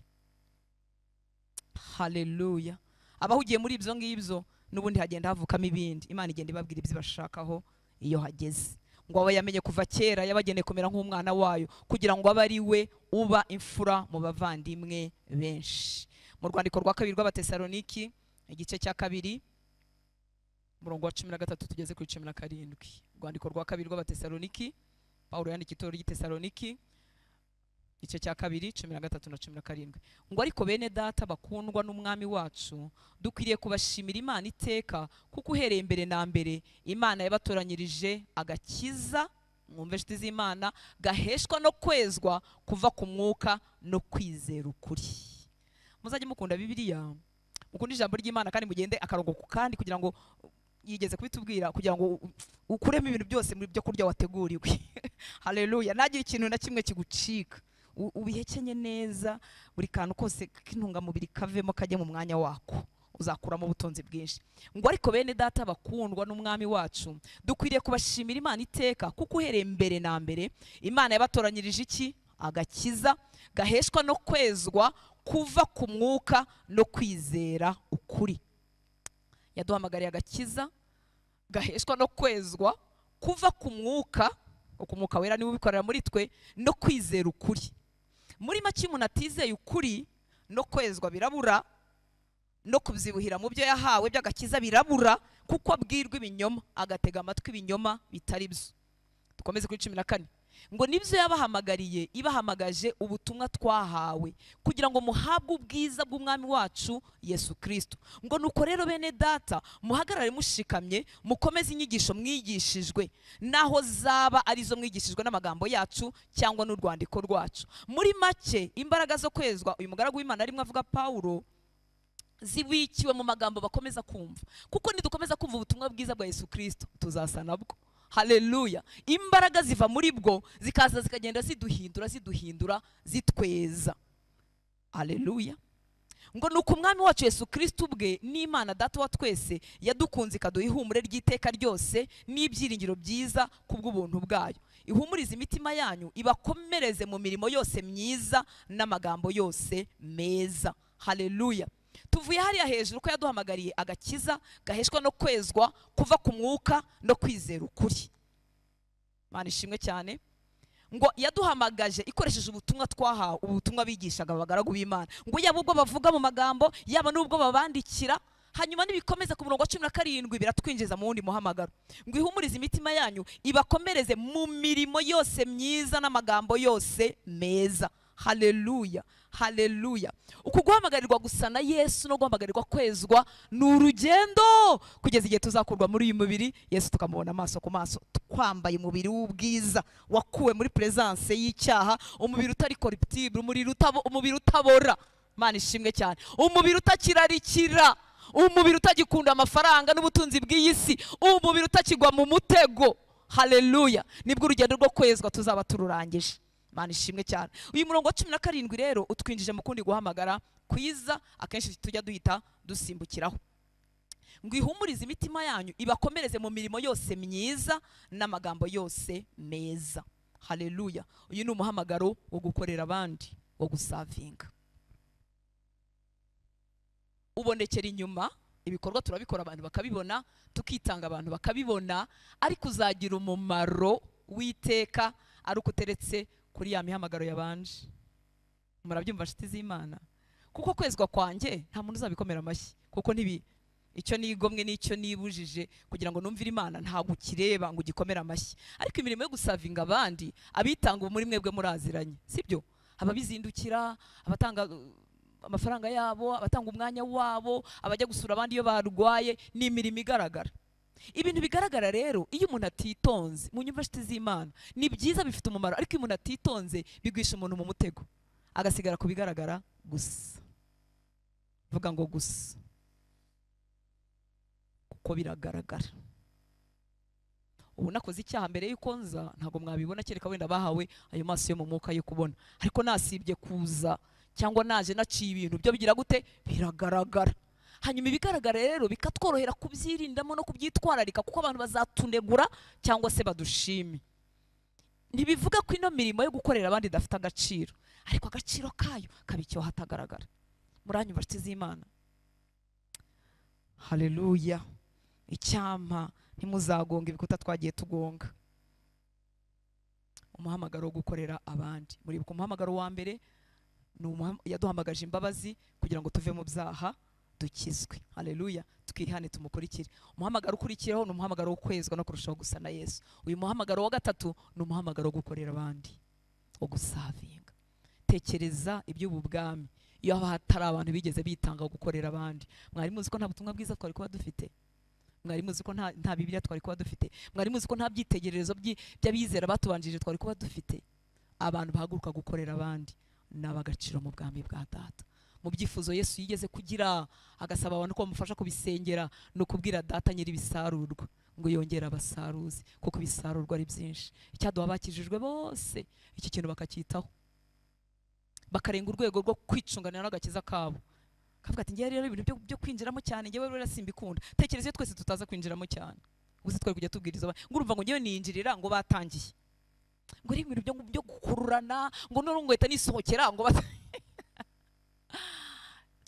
Haleluya. Abahugiye muri ibyo ngibyo n'ubundi hagenda havukamo ibindi. Imana igenda ibabwira ibyo bashakaho iyo hageze. Ngo aba yamenye kuva kera yabageneye kumera nk'umwana wayo, kugira ngo abe ari we uba imfura mu bavandimwe benshi. Mu rwandiko rwa kabiri rw'Abatesaloniki igice cya 2 umurongo wa 13 tugeze kuri 17. Rwandiko rwa kabiri rw'Abatesaloniki, Paulo yandika itorero ry'Itesaloniki igice cya 2 13 na 17. Ngo ariko bene data bakundwa n'umwami wacu, dukwiriye kubashimira Imana iteka, kuko uhereye mbere na mbere Imana yabatoranyirije agakiza, mwumve inshuti z'Imana, gaheshwa no kwezwa kuva ku mwuka no kwizera ukuri. Muzajye mukunda Bibiliya, mukunda ijambo ry'Imana, kandi mugende akarongo ku kandi, kugira ngo yigeze kubitubwira, kugira ngo ukuremo ibintu byose muri byo kurya wateguriwe. Haleluya. Nagira ikintu na kimwe kigucika, ubihekenye neza, buri kantu kose k'intungamubiri kavemo kajye mu mwanya wako, uzakuramo ubutunzi bwinshi. Ngo ariko bene data bakundwa n'umwami wacu, dukwiriye kubashimira Imana iteka, kuko uhereye mbere na mbere Imana yabatoranyirije iki? Agakiza gaheshwa no kwezwa kuva ku mwuka no kwizera ukuri. Yaduhamagariye agakiza gaheshwa no kwezwa kuva ku mwuka, uko umwuka wera niwe ubikorera muri twe, no kwizera ukuri. Muri make umuntu atizeye ukuri no kwezwa birabura, no kubyibuhira mu byo yahawe by'agakiza birabura, kuko abwirwa ibinyoma agatega amatwi ibinyoma bitari byo. Dukomeze kuri 14. Ngo nibyo yabahamagariye, ibahamagaje ubutumwa twahawe, kugira ngo muhabwe ubwiza bw'umwami wacu Yesu Kristo. Ngo nuko rero bene data, muhagarare mushikamye, mukomeze inyigisho mwigishijwe, naho zaba arizo mwigishijwe n'amagambo yacu cyangwa n'urwandiko rwacu. Muri make imbaraga zo kwezwa uyu mugaragu w'Imana arimo avuga Paulo zibikiwe mu magambo bakomeza kumva, kuko nidukomeza kumva ubutumwa bwiza bwa Yesu Kristo tuzasa nabwo. Haleluya. Imbaraga ziva muri bwo zikaza zikagenda ziduhindura ziduhindura zitweza. Haleluya. Ngo nuko umwami wacu Yesu Kristo ubwe n'Imana data wa twese yadukunze ikaduha ihumure ry'iteka ryose n'ibyiringiro byiza kubw'ubuntu bwayo. Ihumurize imitima yanyu, ibakomereze mu mirimo yose myiza n'amagambo yose meza. Haleluya. Tuvuye hariya hejuru ko yaduhamagariye agakiza gaheshwa no kwezwa kuva ku mwuka no kwizera ukuri. Imana ishimwe cyane. Ngo yaduhamagaje ikoresheje ubutumwa twahawe, ubutumwa bigishaga abagaragu b'Imana. Ngo yaba ubwo bavuga mu magambo, yaba n'ubwo babandikira, hanyuma nibikomeza ku murongo wa 17 biratwinjiza mu wundi muhamagaro. Ngo ihumurize imitima yanyu, ibakomereze mu mirimo yose myiza n'amagambo yose meza. Haleluya. Haleluya. Uku guhamagarirwa gusa na Yesu no guhamagarirwa kwezwa ni urugendo kugeza igihe tuzakurwa muri uyu mubiri, Yesu tukamubona amaso ku maso, twambaye umubiri w'ubwiza wakuwe muri presence y'icyaha, umubiri utari corruptible, umubiri utabora. Imana ishimwe cyane. Umubiri utakirarikira, umubiri utagikunda amafaranga n'ubutunzi bw'iyi si, umubiri utakigwa mu mutego. Haleluya. Nibwo urugendo rwo kwezwa tuzaba tururangije. Imana ishimwe cyane. Uyu murongo wa 17 rero utwinjije mu kundi guhamagara kwiza akenshi tujya duhita dusimbukiraho. Ngo ihumurize imitima yanyu, ibakomereze mu mirimo yose myiza n'amagambo yose meza. Haleluya. Uyu ni umuhamagaro wo gukorera abandi, wo gusavinga. Ubonekera inyuma, ibikorwa turabikora abantu bakabibona, tukitanga abantu bakabibona, ariko uzagira umumaro witeka ari uko uteretse kuri ya mihamagaro yabanje. Murabyumva nshuti z'Imana? Kuko kwezwa kwanjye nta muntu uzabikomera amashyi, kuko ntibi icyo nigomwe n'icyo nibujije kugira ngo numvire Imana ntabwo ukireba ngo ugikomere amashyi. Ariko imirimo yo gusavinga abandi, abitanga muri mwebwe muraziranye, sibyo? Ababizindukira, abatanga amafaranga yabo, abatanga umwanya wabo, abajya gusura abandi iyo barwaye, ni imirimo igaragara. Ibintu bigaragara rero iyo umuntu atitonze, mu nyumva nshuti z'Imana, ni byiza bifite umumaro, ariko iyo umuntu atitonze bigwisha umuntu mu mutego, agasigara ku bigaragara gusa. Vuga ngo gusa, kuko biragaragara. Ubu nakoze icyaha mbere yuko nza, ntabwo mwabibona kereka wenda bahawe ayo maso yo mu mwuka yo kubona, ariko nasibye kuza cyangwa naje naciye ibintu byo bigira gute, biragaragara. Hanyuma ibigaragara rero bikatworohera kubyirindamo no kubyitwararika, kuko abantu bazatunegura cyangwa se badushime. Ntibivuga ko ino mirimo yo gukorera abandi idafite agaciro, ariko agaciro kayo kabicyo hatagaragara. Muranyumva nshuti z'Imana? Haleluya. Icyampa ntimuzagonga ibikuta twagiye tugonga. Umuhamagaro wo gukorera abandi. Muribuka umuhamagaro wa mbere yaduhamagaje imbabazi kugira ngo tuve mu byaha dukizwe. Haleluya. Twihane tumukurikire. Umuhamagaro ukurikiyeho ni umuhamagaro wo kwezwa no kurushaho gusa na Yesu. Uyu muhamagaro wa gatatu ni umuhamagaro wo gukorera abandi, wo gusavinga. Tekereza iby'ubu bwami iyo haba hatari abantu bigeze bitanga gukorera abandi. Mwari muzi ko nta butumwa bwiza twari kuba dufite? Mwari muzi ko nta Bibiliya twari kuba dufite? Mwari muzi ko nta byitegererezo by'abizera batubanjirije twari kuba dufite? Abantu bahaguruka gukorera abandi n'abagaciro mu bwami bwa Data. Mu byifuzo Yesu yigeze kugira agasaba abantu ko bamufasha kubisengera, no kubwira Data nyiri ibisarurwa ngo yongere abasaruzi, kuko ibisarurwa ari byinshi. Icyaduha bakijijwe bose iki kintu bakacyitaho, bakarenga urwego rwo kwicunganira n'agakiza kabo. Kavuga ati ngiye rero ibintu byo kwinjiramo cyane, ngewe rero simbikunda. Tekereza iyo twese tutaza kwinjiramo cyane, ubuze twari kujya tubwiriza ngo urumva ngo ngewe ninjirira ngo batangiye, ngo ari ibintu byo gukururana, ngo none ngo hita nisohokera ngo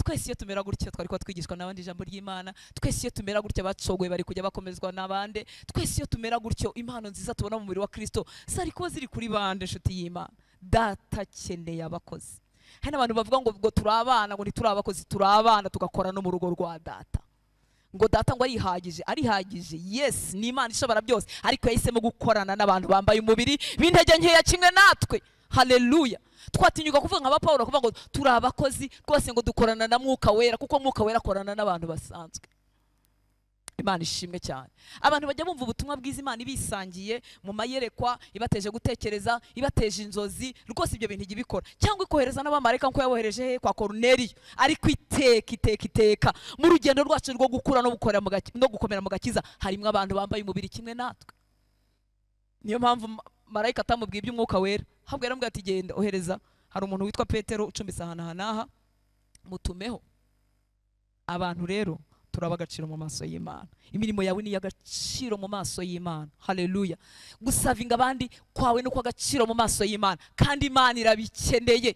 twese iyo tumera gutyo twari kuba twigishwa n'abandi ijambo ry'Imana. Twese iyo tumera gutyo abacogoye bari kujya bakomezwa n'abandi. Twese iyo tumera gutyo impano nziza tubona mu mubiri wa Kristo zari kuba ziri kuri bande, nshuti y'Imana. Data akeneye abakozi. Hari n'abantu bavuga ngo turi abana, ngo ntituri abakozi, turi abana tugakora no mu rugo rwa Data. Ngo Data ngo arihagije, arihagije. Yes, ni Imana ishobora byose, ariko yahisemo gukorana n'abantu bambaye umubiri b'intege nkeya kimwe natwe. Haleluya. Twatinyuka kuvuga nka Pawulo kuvuga ngo turi abakozi rwose, ngo dukorana na Mwuka Wera, kuko Mwuka Wera akorana n'abantu basanzwe. Imana ishimwe cyane. Abantu bajya bumva ubutumwa bwiza Imana ibisangiye mu mayerekwa, ibateje gutekereza, ibateje inzozi, rwose ibyo bintu ijya ibikora, cyangwa ikohereza n'abamarayika nko yabohereje he kwa Koruneliyo. Ariko iteka iteka iteka mu rugendo rwacu rwo gukura no gukorera no gukomera mu gakiza, harimo abantu bambaye umubiri kimwe natwe. Niyo mpamvu marayika atamubwiye iby'Umwuka Wera, ahubwo yaramubwiye ati genda ohereza, hari umuntu witwa Petero ucumbitse ahantu aha n'aha, mutumeho. Abantu rero turaba agaciro mu maso y'Imana. Imirimo yawe ni iy'agaciro mu maso y'Imana. Haleluya. Gusavinga abandi kwawe ni ukw'agaciro mu maso y'Imana, kandi Imana irabikeneye.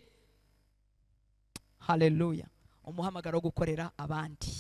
Haleluya. Umuhamagaro wo gukorera abandi,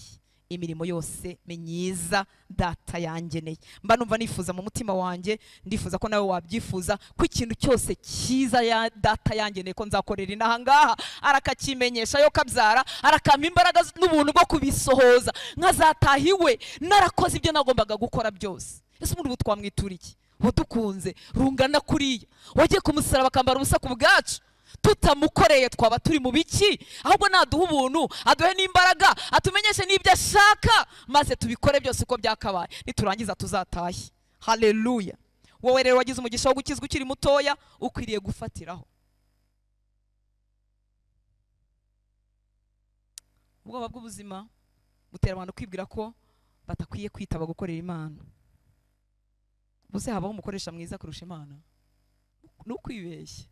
imirimo yose myiza Data yangeneye. Mba numva nifuza mu mutima wanjye, ndifuza ko nawe wabyifuza, ko ikintu cyose cyiza ya Data yangeneye ko nzakorera inaha ngaha, arakakimenyesha yo kabyara, arakampa imbaraga n'ubuntu bwo kubisohoza, nkazataha iwe narakoze ibyo nagombaga gukora byose. Ese umuntu twamwitura iki? Wadukunze rungana kuriya, wagiye kumusaraba akambara ubusa ku bwacu, tutamukoreye twaba turi mu biki? Ahubwo naduha ubuntu, aduhe n'imbaraga, atumenyeshe n'ibyo ashaka, maze tubikore byose uko byakabaye, niturangiza tuzatahe. Haleluya. Wowe rero wagize umugisha wo gukizwa ukiri mutoya, ukwiriye gufatiraho. Ubwoba bw'ubuzima butera abantu kwibwira ko batakwiye kwitaba gukorera Imana. Buse habaho umukoresha mwiza kurusha Imana? Ni ukwibeshya,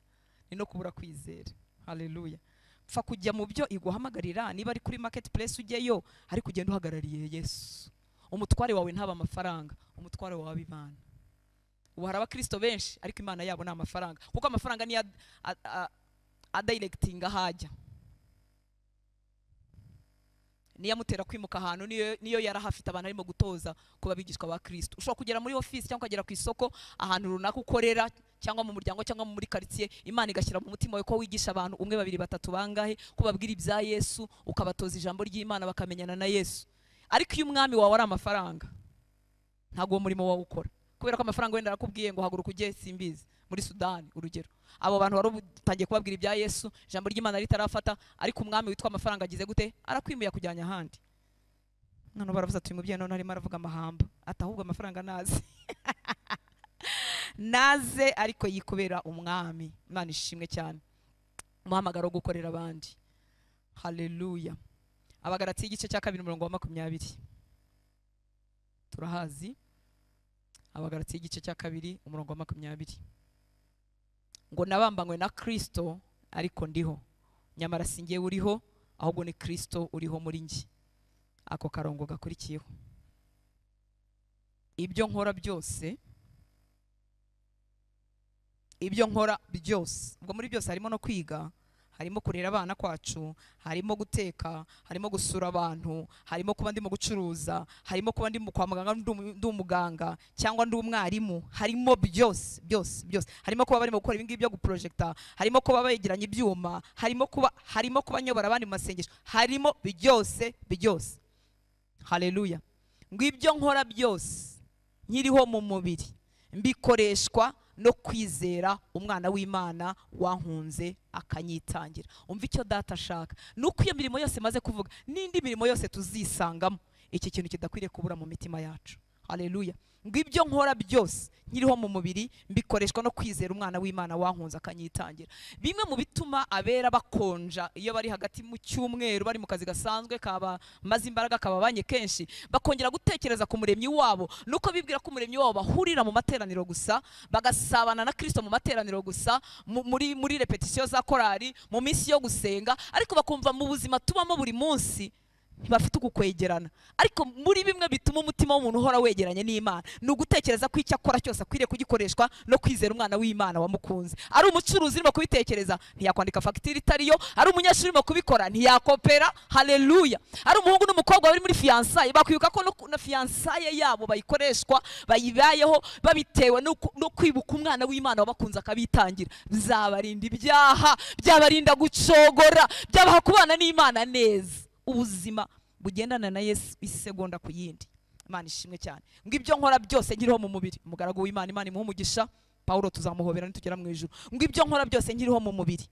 ni no kubura kwizera. Haleluya. Pfa kujya mu byo iguhamagarira, niba ari kuri marketplace ujyeyo, ariko ugenda uhagarariye Yesu. Umutware wawe ntaba amafaranga, umutware wawe Imana. Ubu hari abakristo benshi ariko Imana yabo ni amafaranga, kuko amafaranga niyo adirectinga hajya, niyo amutera kwimuka ahantu, niyo yarahafite abantu arimo gutoza kuba abigishwa ba Kristo. Ushobora kugera muri office cyangwa ukagera ku isoko ahantu runaka ukorera, cyangwa mu muryango cyangwa muri quartier, Imana igashyira mu mutima wawe ko wigisha abantu umwe babiri batatu bangahe, kubabwira ibya Yesu, ukabatoza ijambo ry'Imana bakamenyana na Yesu. Ariko iyo umwami wawe ari amafaranga, ntabwo uwo murimo wawe ukora, Kubera ko amafaranga wenda arakubwiye ngo haguruka ujye simbizi muri Sudani urugero. Abo bantu wari utangiye kubabwira ibya Yesu, ijambo ry'Imana ritarafata, ariko umwami witwa amafaranga agize gute? Arakwimuye kujyanya ahandi. None baravuze ati umubyeyi none arimo aravuga amahamba, ati ahubwo amafaranga naze. Naze ariko yikubera umwami. Imana ishimwe cyane. Umuhamagaro wo gukorera abandi. Haleluya. Abagalatiya igice cya 2 umurongo wa 20. Turahazi. Abagalatiya igice cya 2 umurongo wa 20. Ngo nabambanywe na Kristo ariko ndiho, nyamara si njye uriho, ahubwo ni Kristo uriho muri njye. Ako karongo gakurikiyeho. Ibyo nkora byose, ibyo nkora byose, ubwo muri byose harimo no kwiga, harimo kurera abana kwacu, harimo guteka, harimo gusura abantu, harimo kuba ndimo gucuruza, harimo kuba ndimo kwa muganga ndi umuganga cyangwa ndi umwarimu, harimo byose byose byose, harimo kuba barimo gukora ibingibi byo guprojecta, harimo kuba begeranya ibyuma, harimo kuba nyobora abandi mu masengesho, harimo byose byose. Haleluya. Ngo ibyo nkora byose nkiriho mu mubiri mbikoreshwa no kwizera umwana w'Imana wankunze akanyitangira. Umva icyo data ashaka nuko iyo mirimo yose maze kuvuga n'indi mirimo yose tuzisangamo, iki kintu kidakwiriye kubura mu mitima yacu. Haleluya. Ngo ibyo nkora byose nkiriho mu mubiri mbikoreshwa no kwizera umwana w'Imana wankunze akanyitangira. Bimwe mu bituma abera bakonja iyo bari hagati mu cyumweru, bari mu kazi gasanzwe kaba maze imbaraga kababanye kenshi, bakongera gutekereza ku muremyi wabo, nuko bibwira ko umuremyi wabo bahurira mu materaniro gusa, bagasabana na Kristo mu materaniro gusa, muri repetition za korali, mu minsi yo gusenga, ariko bakumva mu buzima tubamo buri munsi ntibafite ukukwegerana. Ariko muri bimwe bituma umutima w'umuntu uhora wegeranye n'Imana ni ugutekereza ko icyo akora cyose akwiriye kugikoreshwa no kwizera umwana w'Imana wamukunze. Ari umucuruzi urimo kubitekereza ntiyakwandika fagitire itariyo, ari umunyeshuri urimo kubikora ntiyakopera. Haleluya. Ari umuhungu n'umukobwa bari muri fiançailles bakwibuka ko na fiançailles yabo bayikoreshwa, bayibayeho babitewe no kwibuka umwana w'Imana wabakunze akabitangira. Bizabarinda ibyaha, byabarinda gucogora, byabaha kubana n'Imana neza. Ubuzima bugendana na Yesu isegonda ku yindi. Imana ishimwe cyane. Ngo ibyo nkora byose nkiriho mu mubiri, umugaragu w'Imana, Imana imuhe umugisha, Paulo tuzamuhobera nitugera mu ijuru. Ngo ibyo nkora byose nkiriho mu mubiri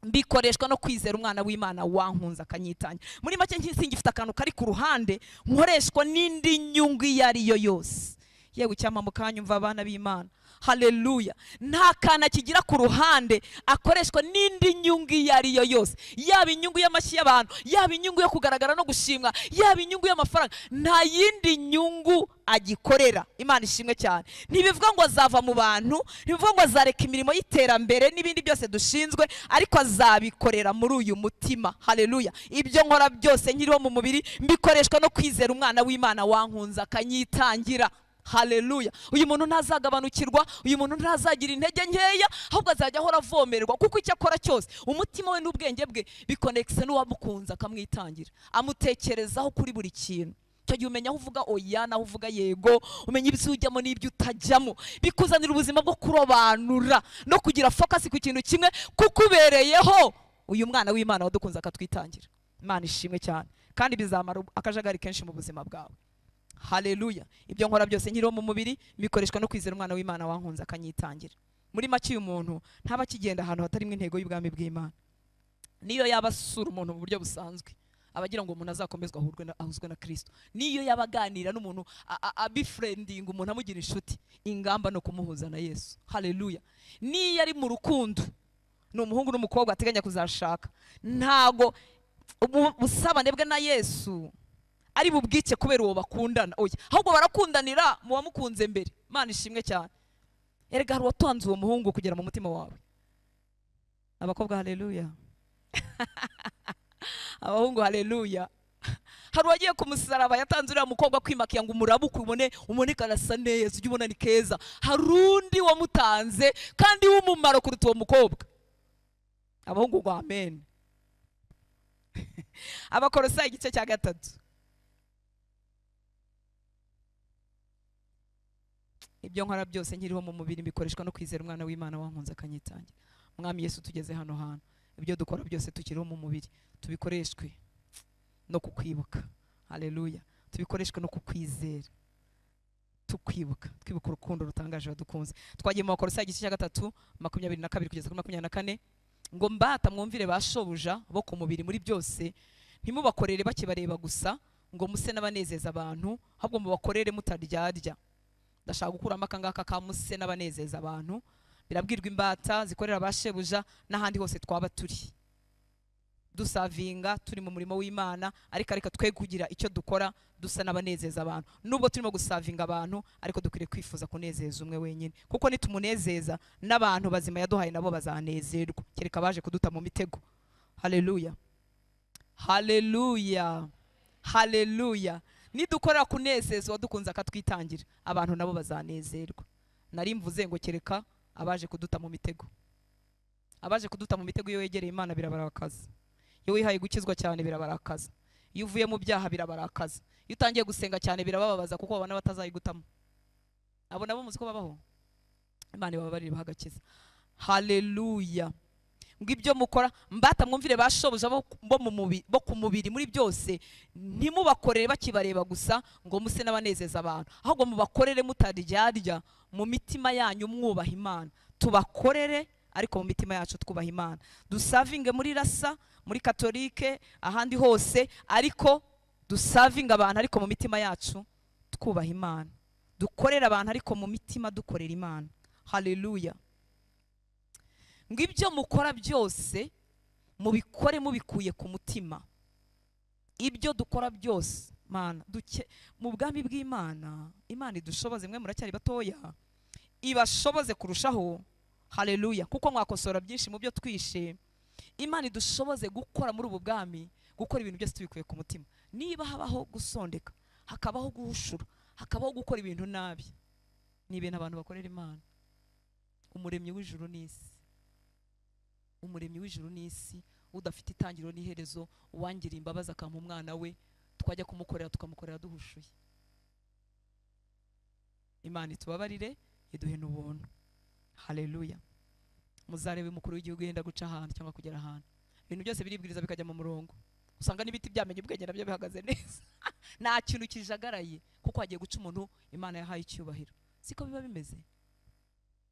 mbikoreshwa no kwizera umwana w'Imana wankunze akanyitangira. Muri make singifite akantu kari ku ruhande nkoreshwa n'indi nyungu iyo ari yo yose. Yewe icyampa mukanyumva abana b'Imana. Haleluya. Nta kana kigira ku ruhande akoreshwa n'indi nyungu iyo ari yo yose, yaba inyungu y'amashyi y'abantu, yaba inyungu yo kugaragara no gushimwa, yaba inyungu y'amafaranga, nta yindi nyungu agikorera. Imana ishimwe cyane. Ntibivuga ngo azava mu bantu, ntibivuga ngo azareka imirimo y'iterambere n'ibindi byose dushinzwe, ariko azabikorera muri uyu mutima. Haleluya. Ibyo nkora byose nkiriho mu mubiri mbikoreshwa no kwizera umwana w'Imana wankunze akanyitangira. Haleluya. Uyu muntu ntazagabanukirwa, uyu muntu ntazagira intege nkeya, ahubwo azajya ahora avomererwa, kuko icyo akora cyose umutima we n'ubwenge bwe bikonekise n'uwamukunze akamwitangira, amutekerezaho kuri buri kintu. Icyo gihe umenya aho uvuga oya naho uvuga yego, umenya ibyo ujyamo n'ibyo utajyamo, bikuzanira ubuzima bwo kurobanura no kugira focus ku kintu kimwe, kukubereyeho uyu mwana w'Imana wadukunze akatwitangira. Imana ishimwe cyane. Kandi bizamara akajagari kenshi mu buzima bwawe. Haleluya. Ibyo nkora byose nkiriho mu mubiri bikoreshwa no kwizera umwana w'Imana wankunze akanyitangira. Muri make uyu muntu ntaba akigenda ahantu hatarimo intego y'ubwami bw'Imana. Niyo yaba asura umuntu mu buryo busanzwe, abagira ngo umuntu azakomezwe ahuzwe na Kristo. Niyo yaba aganira n'umuntu abifriending umuntu amugira inshuti, ingamba no kumuhuza na Yesu. Haleluya. Niyo ari mu rukundo, ni umuhungu n'umukobwa ateganya kuzashaka, ntago ubusabane bwe na Yesu ari bubwice kubera uwo bakundana. Oya, ahubwo barakundanira mu wamukunze mbere. Imana ishimwe cyane. Erega hari uwatanze uwo muhungu kugera mu mutima wawe. Abakobwa haleluya. Abahungu haleluya. Hari uwagiye ku musaraba yatanze uriya mukobwa kwimakiya ngo umurabuke ubone umoneka arasa neza, ujye ubona ni keza. Hari undi wamutanze kandi w'umumaro kuruta uwo mukobwa. Abahungu ngo amen. Abakolosayi igice cya 3. Ibyo nkora byose nkiriho mu mubiri mbikoreshwa no kwizera umwana w'Imana wankunze akanyitangira. Mwami Yesu tugeze hano hantu, ibyo dukora byose tukiriho mu mubiri tubikoreshwe no kukwibuka. Haleluya. Tubikoreshwe no kukwizera. Tukwibuka, twibuka urukundo rutangaje wadukunze. Twagiye mu Bakolosayi igice cya 3 22 kugeza kuri 24, ngo mbata mwumvire ba shobuja bo ku mubiri muri byose, ntimubakorere bakibareba gusa ngo muse n'abanezeza abantu, ahubwo mubakorere mutaryarya. Ndashaka gukuramo aka ngaka ka muse n'abanezeza abantu. Birabwirwa imbata zikorera ba shebuja n'ahandi hose twaba turi dusavinga, turi mu murimo w'Imana, ariko ariko twe kugira icyo dukora dusa n'abanezeza abantu. Nubwo turimo gusavinga abantu, ariko dukwiriye kwifuza kunezeza umwe wenyine, kuko nitumunezeza n'abantu bazima yaduhaye nabo bazanezerwa, kereka baje kuduta mu mitego. Haleluya, haleluya, haleluya. Nidukora kunezeza uwadukunze akatwitangira, abantu nabo bazanezerwa. Nari mvuze ngo kereka abaje kuduta mu mitego. Abaje kuduta mu mitego, iyo wegereye Imana birabarakaza, iyo wihaye gukizwa cyane birabarakaza, iyo uvuye mu byaha birabarakaza, iyo utangiye gusenga cyane birabababaza, kuko babona batazayigutamo. Abo nabo muzi ko babaho, Imana ibababarire bahagakiza. Haleluya. Ngo ibyo mukora, mbata mwumvire ba shobuja bo ku mubiri muri byose, ntimubakorere bakibareba gusa ngo muse n'abanezeza abantu, ahubwo mubakorere mutaryarya, mu mitima yanyu mwubaha Imana. Tubakorere ariko mu mitima yacu twubaha Imana. Dusavinge muri rasa, muri katolike, ahandi hose, ariko dusavinga abantu ariko mu mitima yacu twubaha Imana. Dukorera abantu ariko mu mitima dukorera Imana. Haleluya. Ngo ibyo mukora byose mubikore mubikuye ku mutima. Ibyo dukora byose, Mana, duke mu bwami bw'Imana, Imana idushoboze, mwe muracyari batoya, ibashoboze kurushaho. Haleluya. Kuko mwakosora byinshi mu byo twishe. Imana idushoboze gukora muri ubu bwami, gukora ibintu byose tubikuye ku mutima. Niba habaho gusondeka, hakabaho guhushura, hakabaho gukora ibintu nabi, ni ibintu abantu bakorera Imana. Umuremyi w'ijuru n'isi, umuremyi w'ijuru n'isi, udafite itangiriro n'iherezo, uwangira imbabazi akampa umwana we, twajya kumukorera tukamukorera duhushuye. Imana itubabarire, iduhe n'ubuntu. Haleluya. Muzarebe umukuru w'igihugu yenda guca ahantu cyangwa kugera ahantu, ibintu byose biribwiriza bikajya mu murongo, usanga n'ibiti byamenye ubwenge nabyo bihagaze neza. Nta kintu kijagaraye, kuko hagiye guca umuntu Imana yahaye icyubahiro. Siko biba bimeze.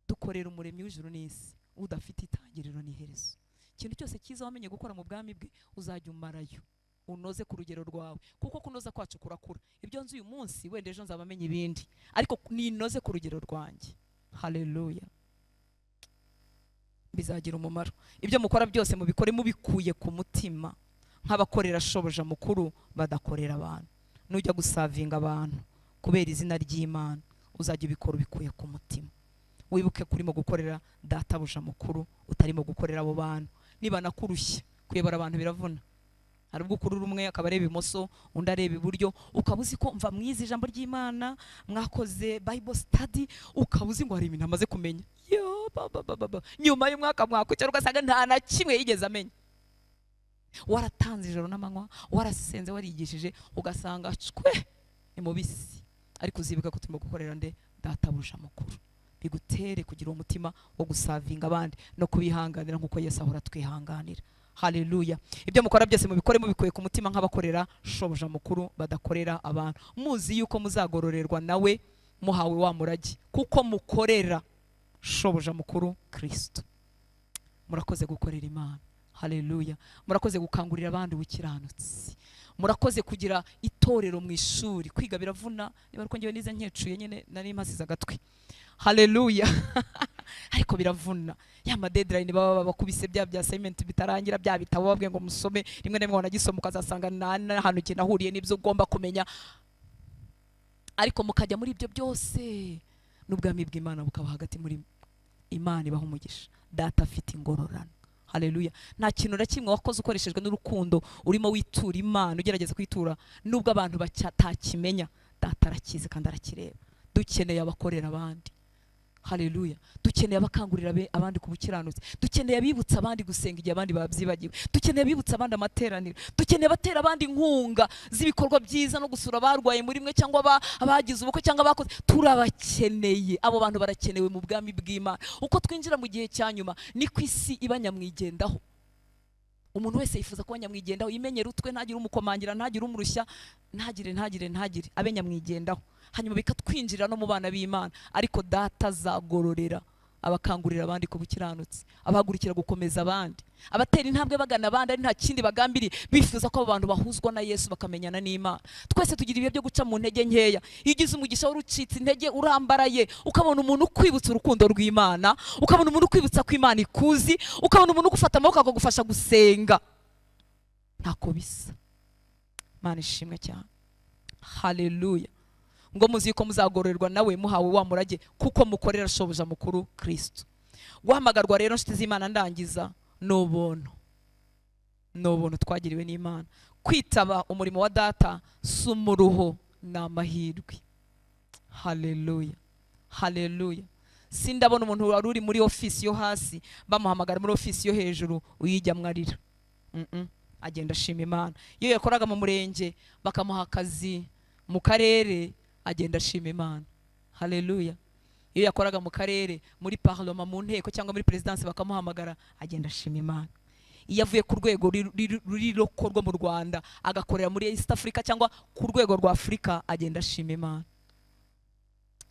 Dukorera umuremyi w'ijuru n'isi, udafite itangiriro n'iherezo. Ikintu cyose cyiza wamenye gukora mu bwami bwe, uzajya umarayo, unoze ku rugero rwawe, kuko kunoza kwacu kurakura. Ibyo nzi uyu munsi, wenda ejo nzaba menye ibindi, ariko ninoze ku rugero rwanjye. Haleluya. Bizagira umumaro. Ibyo mukora byose mubikore mubikuye ku mutima, nk'abakorera shobuja mukuru badakorera abantu. Nujya gusavinga abantu kubera izina ry'Imana, uzajya ubikora ubikuye ku mutima. Wibuke kurimo gukorera databuja mukuru, utarimo gukorera abo bantu. Niba nakurushya kuyobora abantu biravuna. Hari ubwo ukurura umwe akaba areba imoso, undi areba iburyo, ukaba uzi ko mva mwize ijambo ry'Imana, mwakoze Bible study, ukaba uzi ngo hari ibintu amaze kumenya. Yo ba ba ba ba. Nyuma y'umwaka mwakwicara ugasanga nta na kimwe yigeze amenya. Waratanze ijoro n'amanywa, warasenze, warigishije, ugasanga cwe ni mubisi. Ariko uzibuka ko turimo gukorera nde? Databuja mukuru. Bigutere kugira umutima wo gusavinga abandi no kubihanganira nkuko Yesu ahora twihanganira. Haleluya. Ibyo mukora byose mubikore mubikuye ku mutima, nk'abakorera shobuja mukuru badakorera abantu, muzi yuko muzagororerwa nawe muhawe wa murage, kuko mukorera shobuja mukuru Kristo. Murakoze gukorera Imana. Haleluya. Murakoze gukangurira abandi ubukiranutsi. Murakoze kugira itorero mu ishuri. Kwiga biravuna, niba ariko ngewe nize nkecuye nyene nari mpasize agatwi. Haleluya. Ariko biravuna. Ya ma deadline baba bakubise bya assignment bitarangira, bya bitabo babwiye ngo musome, rimwe na rimwe wanagisoma ukazasanga nta hantu kinahuriye n'ibyo ugomba kumenya. Ariko mukajya muri ibyo byose, n'ubwami bw'Imana bukaba hagati muri. Imana ibaha umugisha. Data afite ingororano. Haleluya. Nta kintu na kimwe wakoze ukoreshejwe n'urukundo, urimo witura Imana, ugerageza kwitura, nubwo abantu batakimenya, Data arakizi kandi arakireba. Dukeneye abakorera abandi. Haleluya. Dukeneye abakangurira abandi ku bukiranutsi. Dukeneye abibutsa abandi gusenga igihe abandi babyibagiwe. Dukeneye abibutsa abandi amateraniro. Dukeneye abatera abandi inkunga z'ibikorwa byiza no gusura abarwaye muri mwe, cyangwa abagize ubukwe cyangwa abakoze. Turabakeneye. Abo bantu barakenewe mu bwami bw'Imana. Uko twinjira mu gihe cya nyuma, niko isi iba nyamwigendaho. Umuntu wese yifuza kuba nyamwigendaho, yimenyera utwe, ntagire umukomangira, ntagire umurushya, ntagire abe nyamwigendaho. Hanyuma bikatwinjira no mu bana b'Imana. Ariko data azagororera abakangurira abandi ku bukiranutsi, abahagurukira gukomeza abandi, abatera intambwe bagana abandi ari nta kindi bagambiriye, bifuza ko abo bantu bahuzwa na Yesu bakamenyana n'Imana. Twese tugira ibihe byo guca mu ntege nkeya. Iyo ugize umugisha w'urucitse intege urambaraye, ukabona umuntu ukwibutsa urukundo rw'Imana, ukabona umuntu ukwibutsa ko Imana ikuzi, ukabona umuntu ugufata amaboko akagufasha gusenga, ntako bisa. Imana ishimwe cyane. Haleluya. Ngo muzi ko muzagororerwa nawe muhawe wa murage, kuko mukorera shobuja mukuru Kristo. Guhamagarwa rero nshuti z'Imana, ndangiza, ni ubuntu. Ni ubuntu twagiriwe n'Imana. Kwitaba umurimo wa data si umuruho, ni amahirwe. Haleluya. Haleluya. Sindabona umuntu wari uri muri ofisi yo hasi bamuhamagara muri ofisi yo hejuru uyijyamwe arira. Agenda ashima Imana. Iyo yakoraga mu murenge bakamuha akazi mu karere, agenda ashima Imana. Haleluya. Iyo yakoraga mu karere, muri parlement, mu nteko cyangwa muri presidence bakamuhamagara, agenda ashima Imana. Iyo avuye ku rwego ruri roko rwo mu Rwanda agakorera muri East Africa cyangwa ku rwego rwa Afrika, agenda ashima Imana.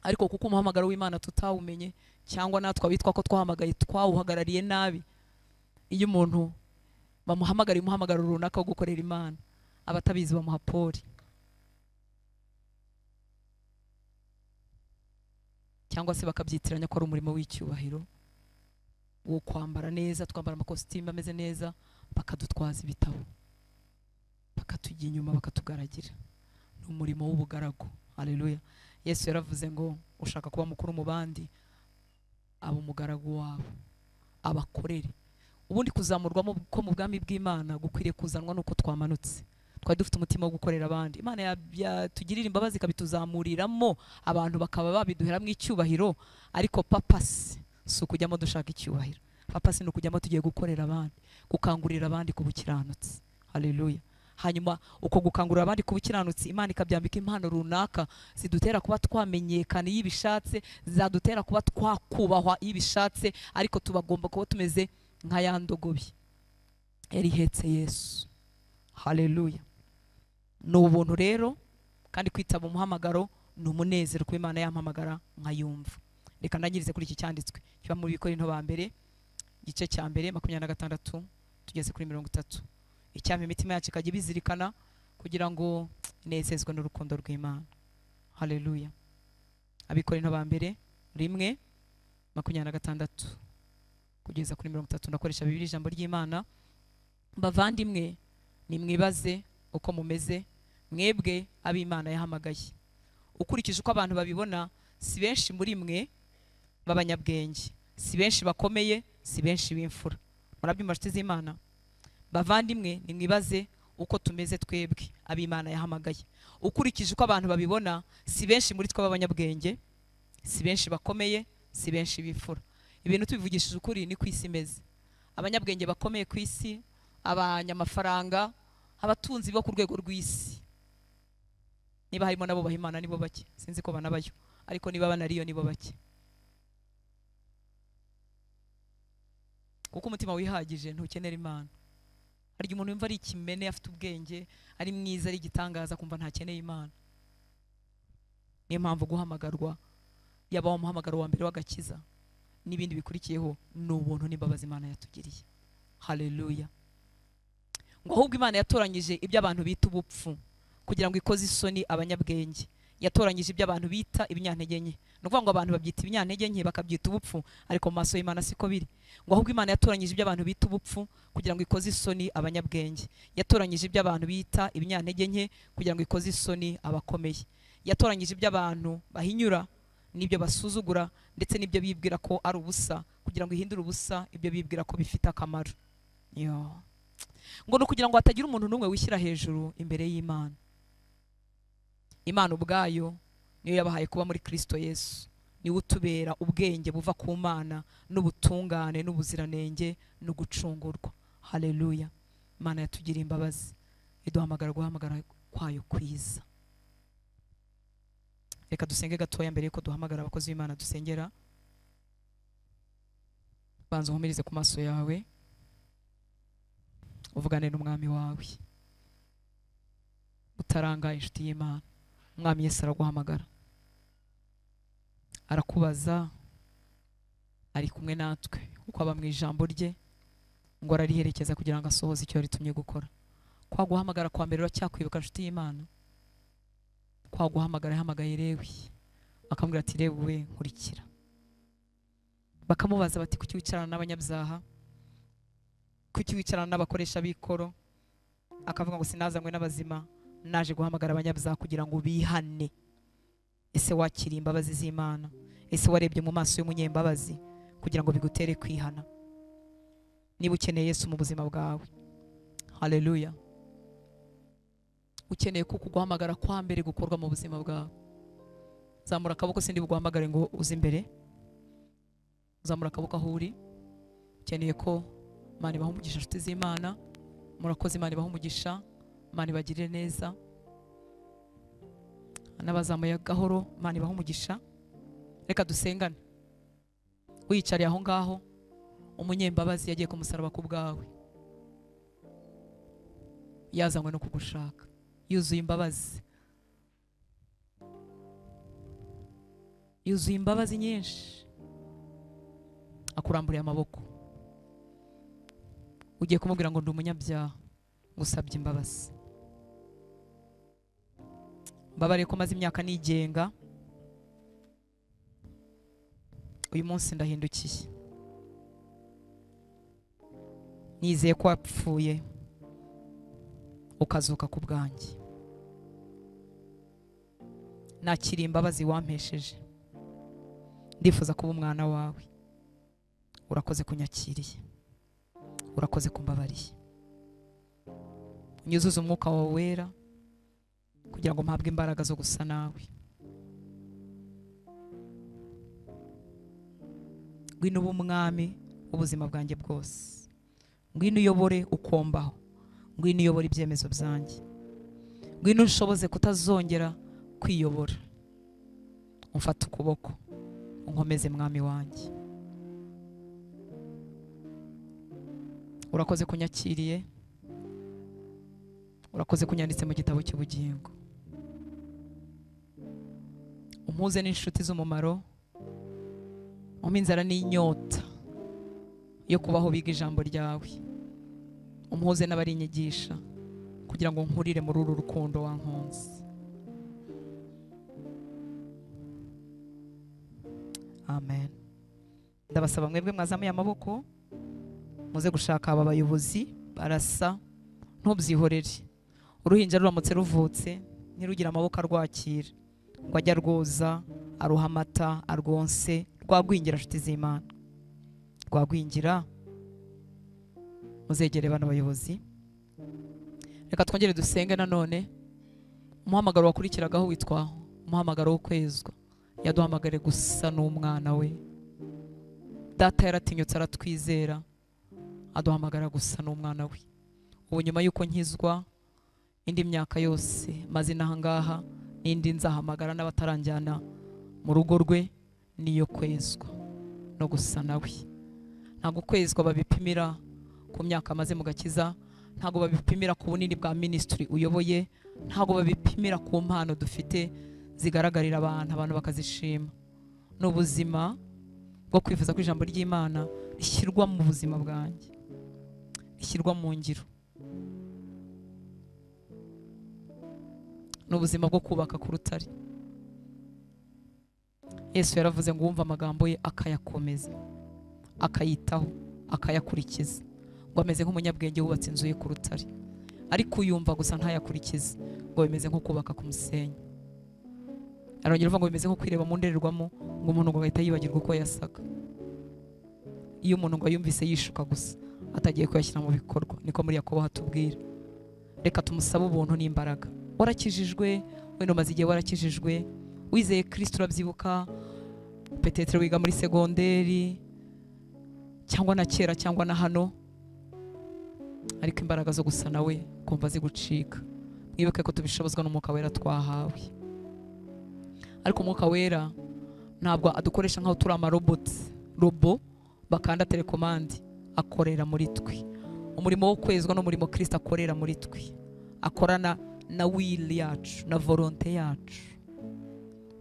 Ariko kuko umuhamagaro w'Imana tutawumenye, cyangwa natwe abitwa ko twahamagaye twawuhagarariye nabi, iyo umuntu bamuhamagara umuhamagaro runaka wo gukorera Imana, abatabizi bamuha poli, cyangwa se bakabyitiranya ko ari umurimo w'icyubahiro wo kwambara neza, twambara amakositimu ameze neza, bakadutwaza ibitabo, bakatujya inyuma, bakatugaragira. Ni umurimo w'ubugaragu. Haleluya. Yesu yaravuze ngo ushaka kuba mukuru mu bandi, aba umugaragu wabo, abakorere. Ubundi kuzamurwamo ko mu bwami bw'Imana gukwiriye kuzanwa nuko twamanutse, twari dufite umutima wo gukorera abandi. Imana yatugirira imbabazi ikabituzamuriramo, abantu bakaba babiduheramo icyubahiro. Ariko papasi si ukujyamo dushaka icyubahiro, papasi ni ukujyamo tugiye gukorera abandi, gukangurira abandi ku bukiranutsi. Haleluya. Hanyuma uko gukangurira abandi ku bukiranutsi, Imana ikabyambika impano runaka zidutera kuba twamenyekana iyo ibishatse, zadutera kuba twakubahwa iyo ibishatse, ariko tubagomba kuba tumeze nka ya ndogobe yari ihetse Yesu. Haleluya. Ni ubuntu rero, kandi kwitaba umuhamagaro ni umunezero kuba Imana yampamagara nkayumva. Reka ndangirize kuri iki cyanditswe kiba muri Bikorinto ba mbere, igice cya mbere 26 tugeze kuri 30. Icyampa imitima yacu ikajya ibizirikana kugira ngo inezezwe n'urukundo rw'Imana. Haleluya. Abikorinto ba mbere 1:26 kugeza kuri 30. Ndakoresha Bibiliya ijambo ry'Imana. Bavandimwe, nimwibaze uko mumeze mwebwe ab'Imana yahamagaye. Ukurikije uko abantu babibona, si benshi muri mwe b'abanyabwenge, si benshi bakomeye, si benshi b'imfura. Murabyumva nshuti z'Imana? Bavandimwe, nimwibaze uko tumeze twebwe ab'Imana yahamagaye. Ukurikije uko abantu babibona, si benshi muri twe b'abanyabwenge, si benshi bakomeye, si benshi b'imfura. Ibintu tubivugishije ukuri ni ku isi imeze. Abanyabwenge bakomeye ku isi, abanyamafaranga, abatunzi bo ku rwego rw'isi, niba harimo nabo bahimana nibo bake, sinzi ko banabayo, ariko niba banariyo nibo bake. Kuko umutima wihagije ntukenera Imana. Hari umuntu yumva ari ikimene, afite ubwenge, ari mwiza, ari igitangaza, kumva ntakeneye Imana. Niyo mpamvu guhamagarwa, yaba wa muhamagaro wa mbere w'agakiza n'ibindi bikurikiyeho, ni ubuntu n'imbabazi Imana yatugiriye. Haleluya. Ngo ahubwo Imana yatoranyije ibyo abantu bita ubupfu kugira ngo ikoze isoni abanyabwenge. Yatoranyije ibyo abantu bita ibinyantege nke. Ni ukuvuga ngo abantu babyita ibinyantege nke bakabyita ubupfu, ariko mu maso y'Imana siko biri. Ngo ahubwo Imana yatoranyije ibyo abantu bita ubupfu kugira ngo ikoze isoni abanyabwenge. Yatoranyije ibyo abantu bita ibinyantege nke kugira ngo ikoze isoni abakomeye. Yatoranyije ibyo abantu bahinyura n'ibyo basuzugura ndetse n'ibyo bibwira ko ari ubusa, kugira ngo ihindure ubusa ibyo bibwira ko bifite akamaro. Yo. Ngo no kugira ngo hatagira umuntu n'umwe wishyira hejuru imbere y'Imana. Imana ubwayo niyo yabahaye kuba muri Kristo Yesu, niwe utubera ubwenge buva ku Mana n'ubutungane n'ubuziranenge no gucungurwa. Haleluya. Imana yatugiriye imbabazi, iduhamagara guhamagara kwayo kwiza. Reka dusenge gatoya mbere yuko duhamagara abakozi b'Imana dusengera. Banza uhumirize ku maso yawe. Uvugane n'umwami wawe. Utaranga inshuti y'Imana. Umwami Yesu araguhamagara. Arakubaza, ari kumwe natwe uko aba mu ijambo rye ngo arariherekeza kugira ngo asohoze icyo yaritumye gukora. Kwa guhamagara kwa mbere uracyakwibuka inshuti y'Imana? Kwa guhamagara yahamagaye Lewi akamubwira ati Lewi we nkurikira. Bakamubaza bati kuki wicarana n'abanyabyaha, kuki wicarana n'abakoresha b'ikoro? Akavuga ngo sinazanywe n'abazima, naje guhamagara abanyabyaha kugira ngo bihane. Ese wakiriye imbabazi z'Imana? Ese warebye mu maso y'umunyembabazi kugira ngo bigutere kwihana? Niba ukeneye Yesu mu buzima bwawe, haleluya, ukeneye ko kuguhamagara kwa mbere gukorwa mu buzima bwawe, zamura akaboko. Sindi buguhamagare ngo uze imbere, zamura akaboko aho uri. Ukeneye ko Imana ibaha umugisha, inshuti z'Imana murakoze. Imana ibaha umugisha, Imana ibagirire neza. N'abazamuye gahoro, Imana ibaha umugisha. Reka dusengane. Wiyicariye aho ngaho, umunyembabazi yagiye ku musaraba ku bwawe, yazanywe no kugushaka, yuzuye imbabazi, yuzuye imbabazi nyinshi, akuramburiye amaboko. Ugiye kumubwira ngo ndi umunyabyaha, ngusabye imbabazi, mbabariye ko maze imyaka nigenga, uyu munsi ndahindukiye, nizeye ko wapfuye ukazuka ku bwanjye, nakiriye imbabazi wampesheje, ndifuza kuba umwana wawe. Urakoze kunyakiriye, urakoze kumbabariye, unyuzuze umwuka wawe wera kugira ngo mpabwe imbaraga zo gusa nawe. Ngwino ube umwami w'ubuzima bwanjye bwose, ngwino uyobore ukombaho, ngwino uyobore ibyemezo byanjye, ngwino unshoboze kutazongera kwiyobora. Umfate ukuboko unkomeze mwami wanjye. Urakoze kunyakiriye, urakoze kunyanditse mu gitabo cy'ubugingo. Umpuze n'inshuti z'umumaro, umpe inzara n'inyota yo kubaho biga ijambo ryawe, umpuze n'abarinyigisha kugira ngo nkurire muri uru rukundo wankunze. Amen. Ndabasaba mwebwe mwazamuye amaboko muze gushaka aba bayobozi barasa, ntubyihorere. Uruhinja ruramutse ruvutse ntirugira amaboko arwakira ngo ajye arwoza, aruha amata, arwonse, rwagwingira. Inshuti z'Imana, rwagwingira. Muzegere bano bayobozi. Reka twongere dusenge nanone. Umuhamagaro wakurikiragaho witwa umuhamagaro wo kwezwa. Yaduhamagare gusa n'umwana we. Data yaratinyutse aratwizera, aduhamagara gusa n'umwana we. Ubu nyuma yuko nkizwa indi myaka yose maze inaha ngaha n'indi nzahamagara n'abataranjyana mu rugo rwe, niyo kwezwa no gusa nawe. Ntabwo kwezwa babipimira ku myaka amaze mu gakiza, ntabwo babipimira ku bunini bwa ministry uyoboye, ntabwo babipimira ku mpano dufite zigaragarira abantu, abantu bakazishima. Ni ubuzima bwo kwifuza ko ijambo ry'Imana rishyirwa mu buzima bwanjye, rishyirwa mu ngiro. Ni ubuzima bwo kubaka ku rutare. Yesu yaravuze ngo wumva amagambo ye akayakomeza, akayitaho, akayakurikiza, ngo ameze nk'umunyabwenge wubatse inzu ye ku rutare. Ariko uyumva gusa ntayakurikize, ngo bimeze nko kubaka ku musenyi. Arongera avuga ngo bimeze nko kwireba mu ndorerwamo, ngo umuntu ngo ahita yibagirwa uko yasaga. Iyo umuntu ngo yumvise yishuka gusa atagiye kuyashyira mu bikorwa, niko muri Yakobo hatubwira. Reka tumusabe ubuntu n'imbaraga. Warakijijwe, wenda umaze igihe warakijijwe, wizeye Kristo urabyibuka, peut-être wiga muri segonderi cyangwa na kera cyangwa na hano, ariko imbaraga zo gusa nawe kumva zigucika. Mwibuke ko tubishobozwa n'umwuka wera twahawe. Ariko umwuka wera ntabwo adukoresha nkaho turi amarobot, robo bakanda telekomande, akorera muri twe. Umurimo wo kwezwa n'umurimo Kristo akorera muri twe, akorana na will yacu na volonté yacu.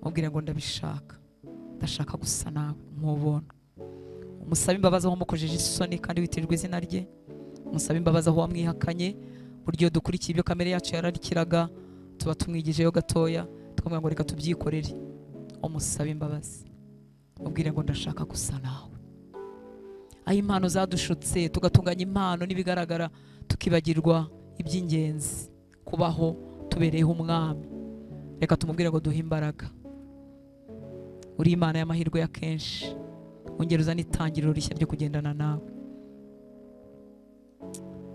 Mubwire ngo ndabishaka, ndashaka gusa nawe nkubona. Umusabe imbabazi aho wamukojeje isoni kandi witirirwa izina rye. Umusabe imbabazi aho wamwihakanye. Buryo dukurikiye ibyo kamere yacu yararikiraga, tuba tumwigijeyo gatoya, tukamubwira ngo reka tubyikorere. Umusabe imbabazi, mubwire ngo ndashaka gusa nawe. Aho impano zadushutse tugatunganya impano n'ibigaragara, tukibagirwa iby'ingenzi, kubaho tubereyeho umwami. Reka tumubwire ngo duhe imbaraga. Uri Imana y'amahirwe ya kenshi, ongera uzane itangiriro rishya ryo kugendana nawe.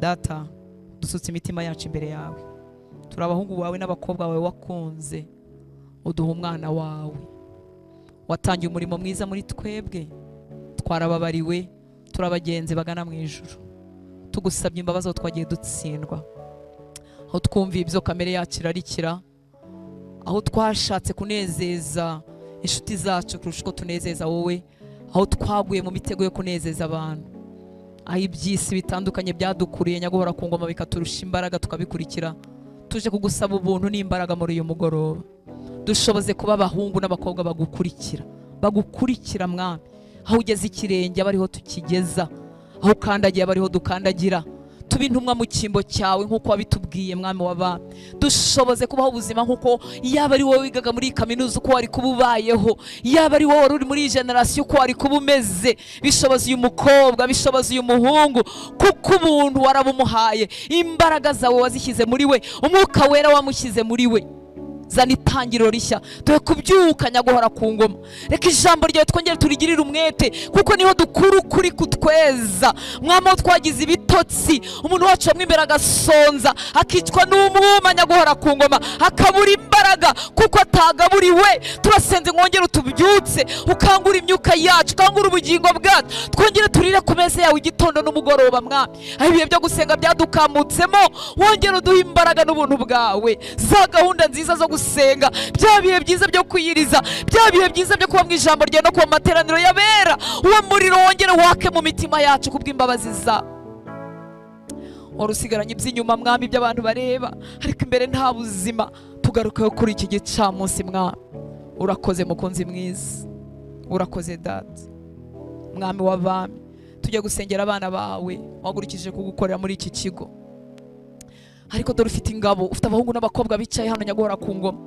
Data, dusutse imitima yacu imbere yawe. Turi abahungu bawe n'abakobwa bawe wakunze, uduha umwana wawe. Watangiye umurimo mwiza muri twebwe, twarababariwe, turi abagenzi bagana mu ijuru. Tugusabye imbabazi aho twagiye dutsindwa, aho twumviye ibyo kamere yacu irarikira, aho twashatse kunezeza inshuti zacu kurusha uko tunezeza wowe, aho twaguye mu mitego yo kunezeza abantu, aho iby'isi bitandukanye byadukuriye nyaguhora ku ngoma bikaturusha imbaraga tukabikurikira. Tuje kugusaba ubuntu n'imbaraga muri uyu mugoroba. Dushoboze kuba abahungu n'abakobwa bagukurikira, bagukurikira mwami. Aho ugeze ikirenge aba ariho tukigeza, aho ukandagiye aba ariho dukandagira. Tuba intumwa mu cyimbo cyawe nk'uko wabitubwiye mwami w'abami. Dushoboze kubaho ubuzima nk'uko yaba ari wowe wigaga muri kaminuza uko wari kuba ubayeho, yaba ari wowe uri muri generation uko wari kuba umeze. Bishoboze uyu mukobwa, bishoboze uyu muhungu, kuko ubuntu warabumuhaye, imbaraga zawe wazishyize muri we, umwuka wera wamushyize muri we. Zana itangiriro rishya, tuhe kubyuka nyaguhora ku ngoma. Reka ijambo ryawe twongere turigirire umwete, kuko niho dukura ukuri kutweza. Mwami, aho twagize ibitotsi, umuntu wacu wamwe imbere agasonza, akicwa n'umwuma nyaguhora ku ngoma, akabura imbaraga kuko atagaburiwe. Turasenze mwongere utubyutse, ukangura imyuka yacu, ukangura ubugingo bwacu, twongere turire ku meza yawe igitondo n'umugoroba mwami. Aho ibihe byo gusenga byadukamutsemo, wongere uduhe imbaraga n'ubuntu bwawe. Za gahunda nziza zo gusenga, bya bihe byiza byo kwiyiriza, bya bihe byiza byo kuba mu ijambo ryawe no kuba mu materaniro y'abera, uwo muriro wongere wake mu mitima yacu kubw'imbabazi zawe. Wari usigaranye iby'inyuma mwami by'abantu bareba, ariko imbere nta buzima. Tugarukeho kuri iki gicamunsi mwami. Urakoze mukunzi mwiza, urakoze data, mwami w'abami. Tujya gusengera abana bawe wagurikije kugukorera muri iki kigo, ariko dore ufite ingabo, ufite abahungu n'abakobwa bicaye hano nyaguhora ku ngoma.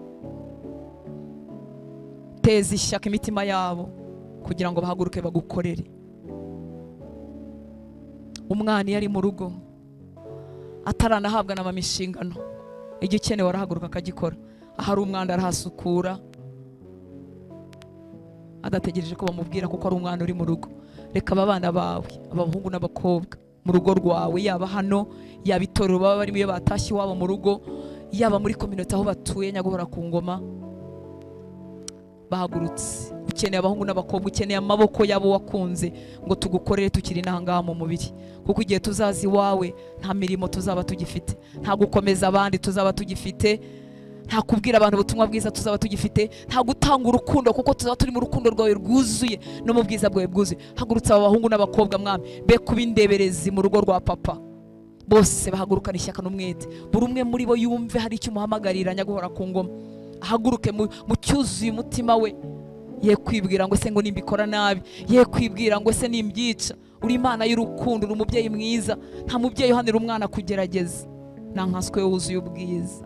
Teza ishyaka imitima yabo kugira ngo bahaguruke bagukorere. Umwana iyo ari mu rugo ataranahabwa na mama inshingano, igikenewe arahaguruka akagikora. Ahari umwanda arahasukura adategereje ko bamubwira, kuko ari umwana uri mu rugo. Reka aba bana bawe, abahungu n'abakobwa mu rugo rwawe, yaba hano, yaba itorero baba barimo iyo batashye iwabo mu rugo, yaba muri community aho batuye nyaguhora ku ngoma, bahagurutse. Ukeneye abahungu n'abakobwa, ukeneye amaboko yabo wakunze ngo tugukorere tukiri n'ahangaha mu mubiri, kuko igihe tuzaza iwawe nta mirimo tuzaba tugifite, nta gukomeza abandi tuzaba tugifite, nta kubwira abantu ubutumwa bwiza tuzaba tugifite, nta gutanga urukundo, kuko tuzaba turi mu rukundo rwawe rwuzuye no mu bwiza bwawe bwuzuye. Hagurutse aba bahungu n'abakobwa mwami, be kuba indeberezi mu rugo rwa papa. Bose bahagurukana ishyaka n'umwete, buri umwe muri bo yumve hari icyo umuhamagarira nyaguhora ku ngoma. Ahaguruke mu cyuzuye umutima we, ye kwibwira ngo se ngo nimbikora nabi, ye kwibwira ngo se nimbyica. Uri Imana y'urukundo, uri umubyeyi mwiza. Nta mubyeyi uhanira umwana kugerageza, nta nkanswe wuzuye ubwiza.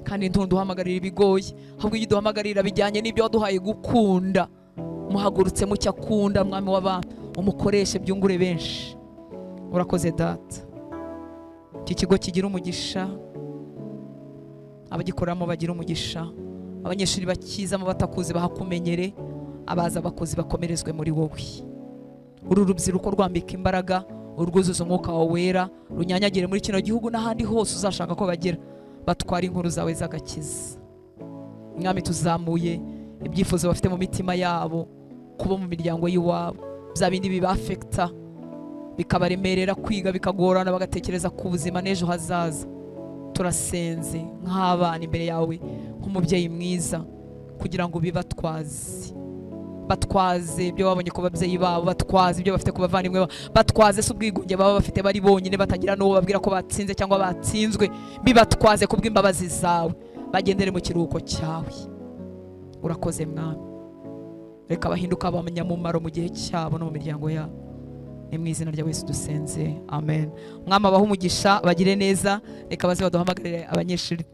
Kandi ntunduhamagarira ibigoye, ahubwo iyo uduhamagarira bijyanye n'ibyo waduhaye gukunda. Muhagurutse mu cyo akunda mwami w'abantu, umukoreshe byungure benshi. Urakoze data. Iki kigo kigira umugisha, abagikoramo bagira umugisha, abanyeshuri bakizamo batakuzi bahakumenyere, abaza abakozi bakomerezwe muri wowe. Uru rubyiruko rwambika imbaraga, urwuzuza umwuka wawe wera, runyanyagire muri kino gihugu n'ahandi hose uzashaka ko bagera, batwara inkuru zawe z'agakiza. Mwami, tuzamuye ibyifuzo bafite mu mitima yabo, kuba mu miryango y'iwabo, bya bindi bibafekta bikabaremerera kwiga bikagorana, bagatekereza ku buzima n'ejo hazaza. Turasenze nk'abana imbere yawe, nk'umubyeyi mwiza, kugira ngo bibatwaze, Batwaze ibyo babonye ku babyeyi babo, batwaze ibyo bafite ku bavandimwe babo, batwaze se ubwigunge baba bafite bari bonyine batagira n'uwo babwira ko batsinze cyangwa batsinzwe. Bibatwaze kubw'imbabazi zawe, bagendere mu kiruhuko cyawe. Urakoze Mwami, reka bahinduka abanyamumaro mu gihe cyabo no mu miryango yabo. Ni mu izina rya Yesu dusenze, amen. Mwami abahe umugisha, bagire neza. Reka baze baduhamagarire abanyeshuri.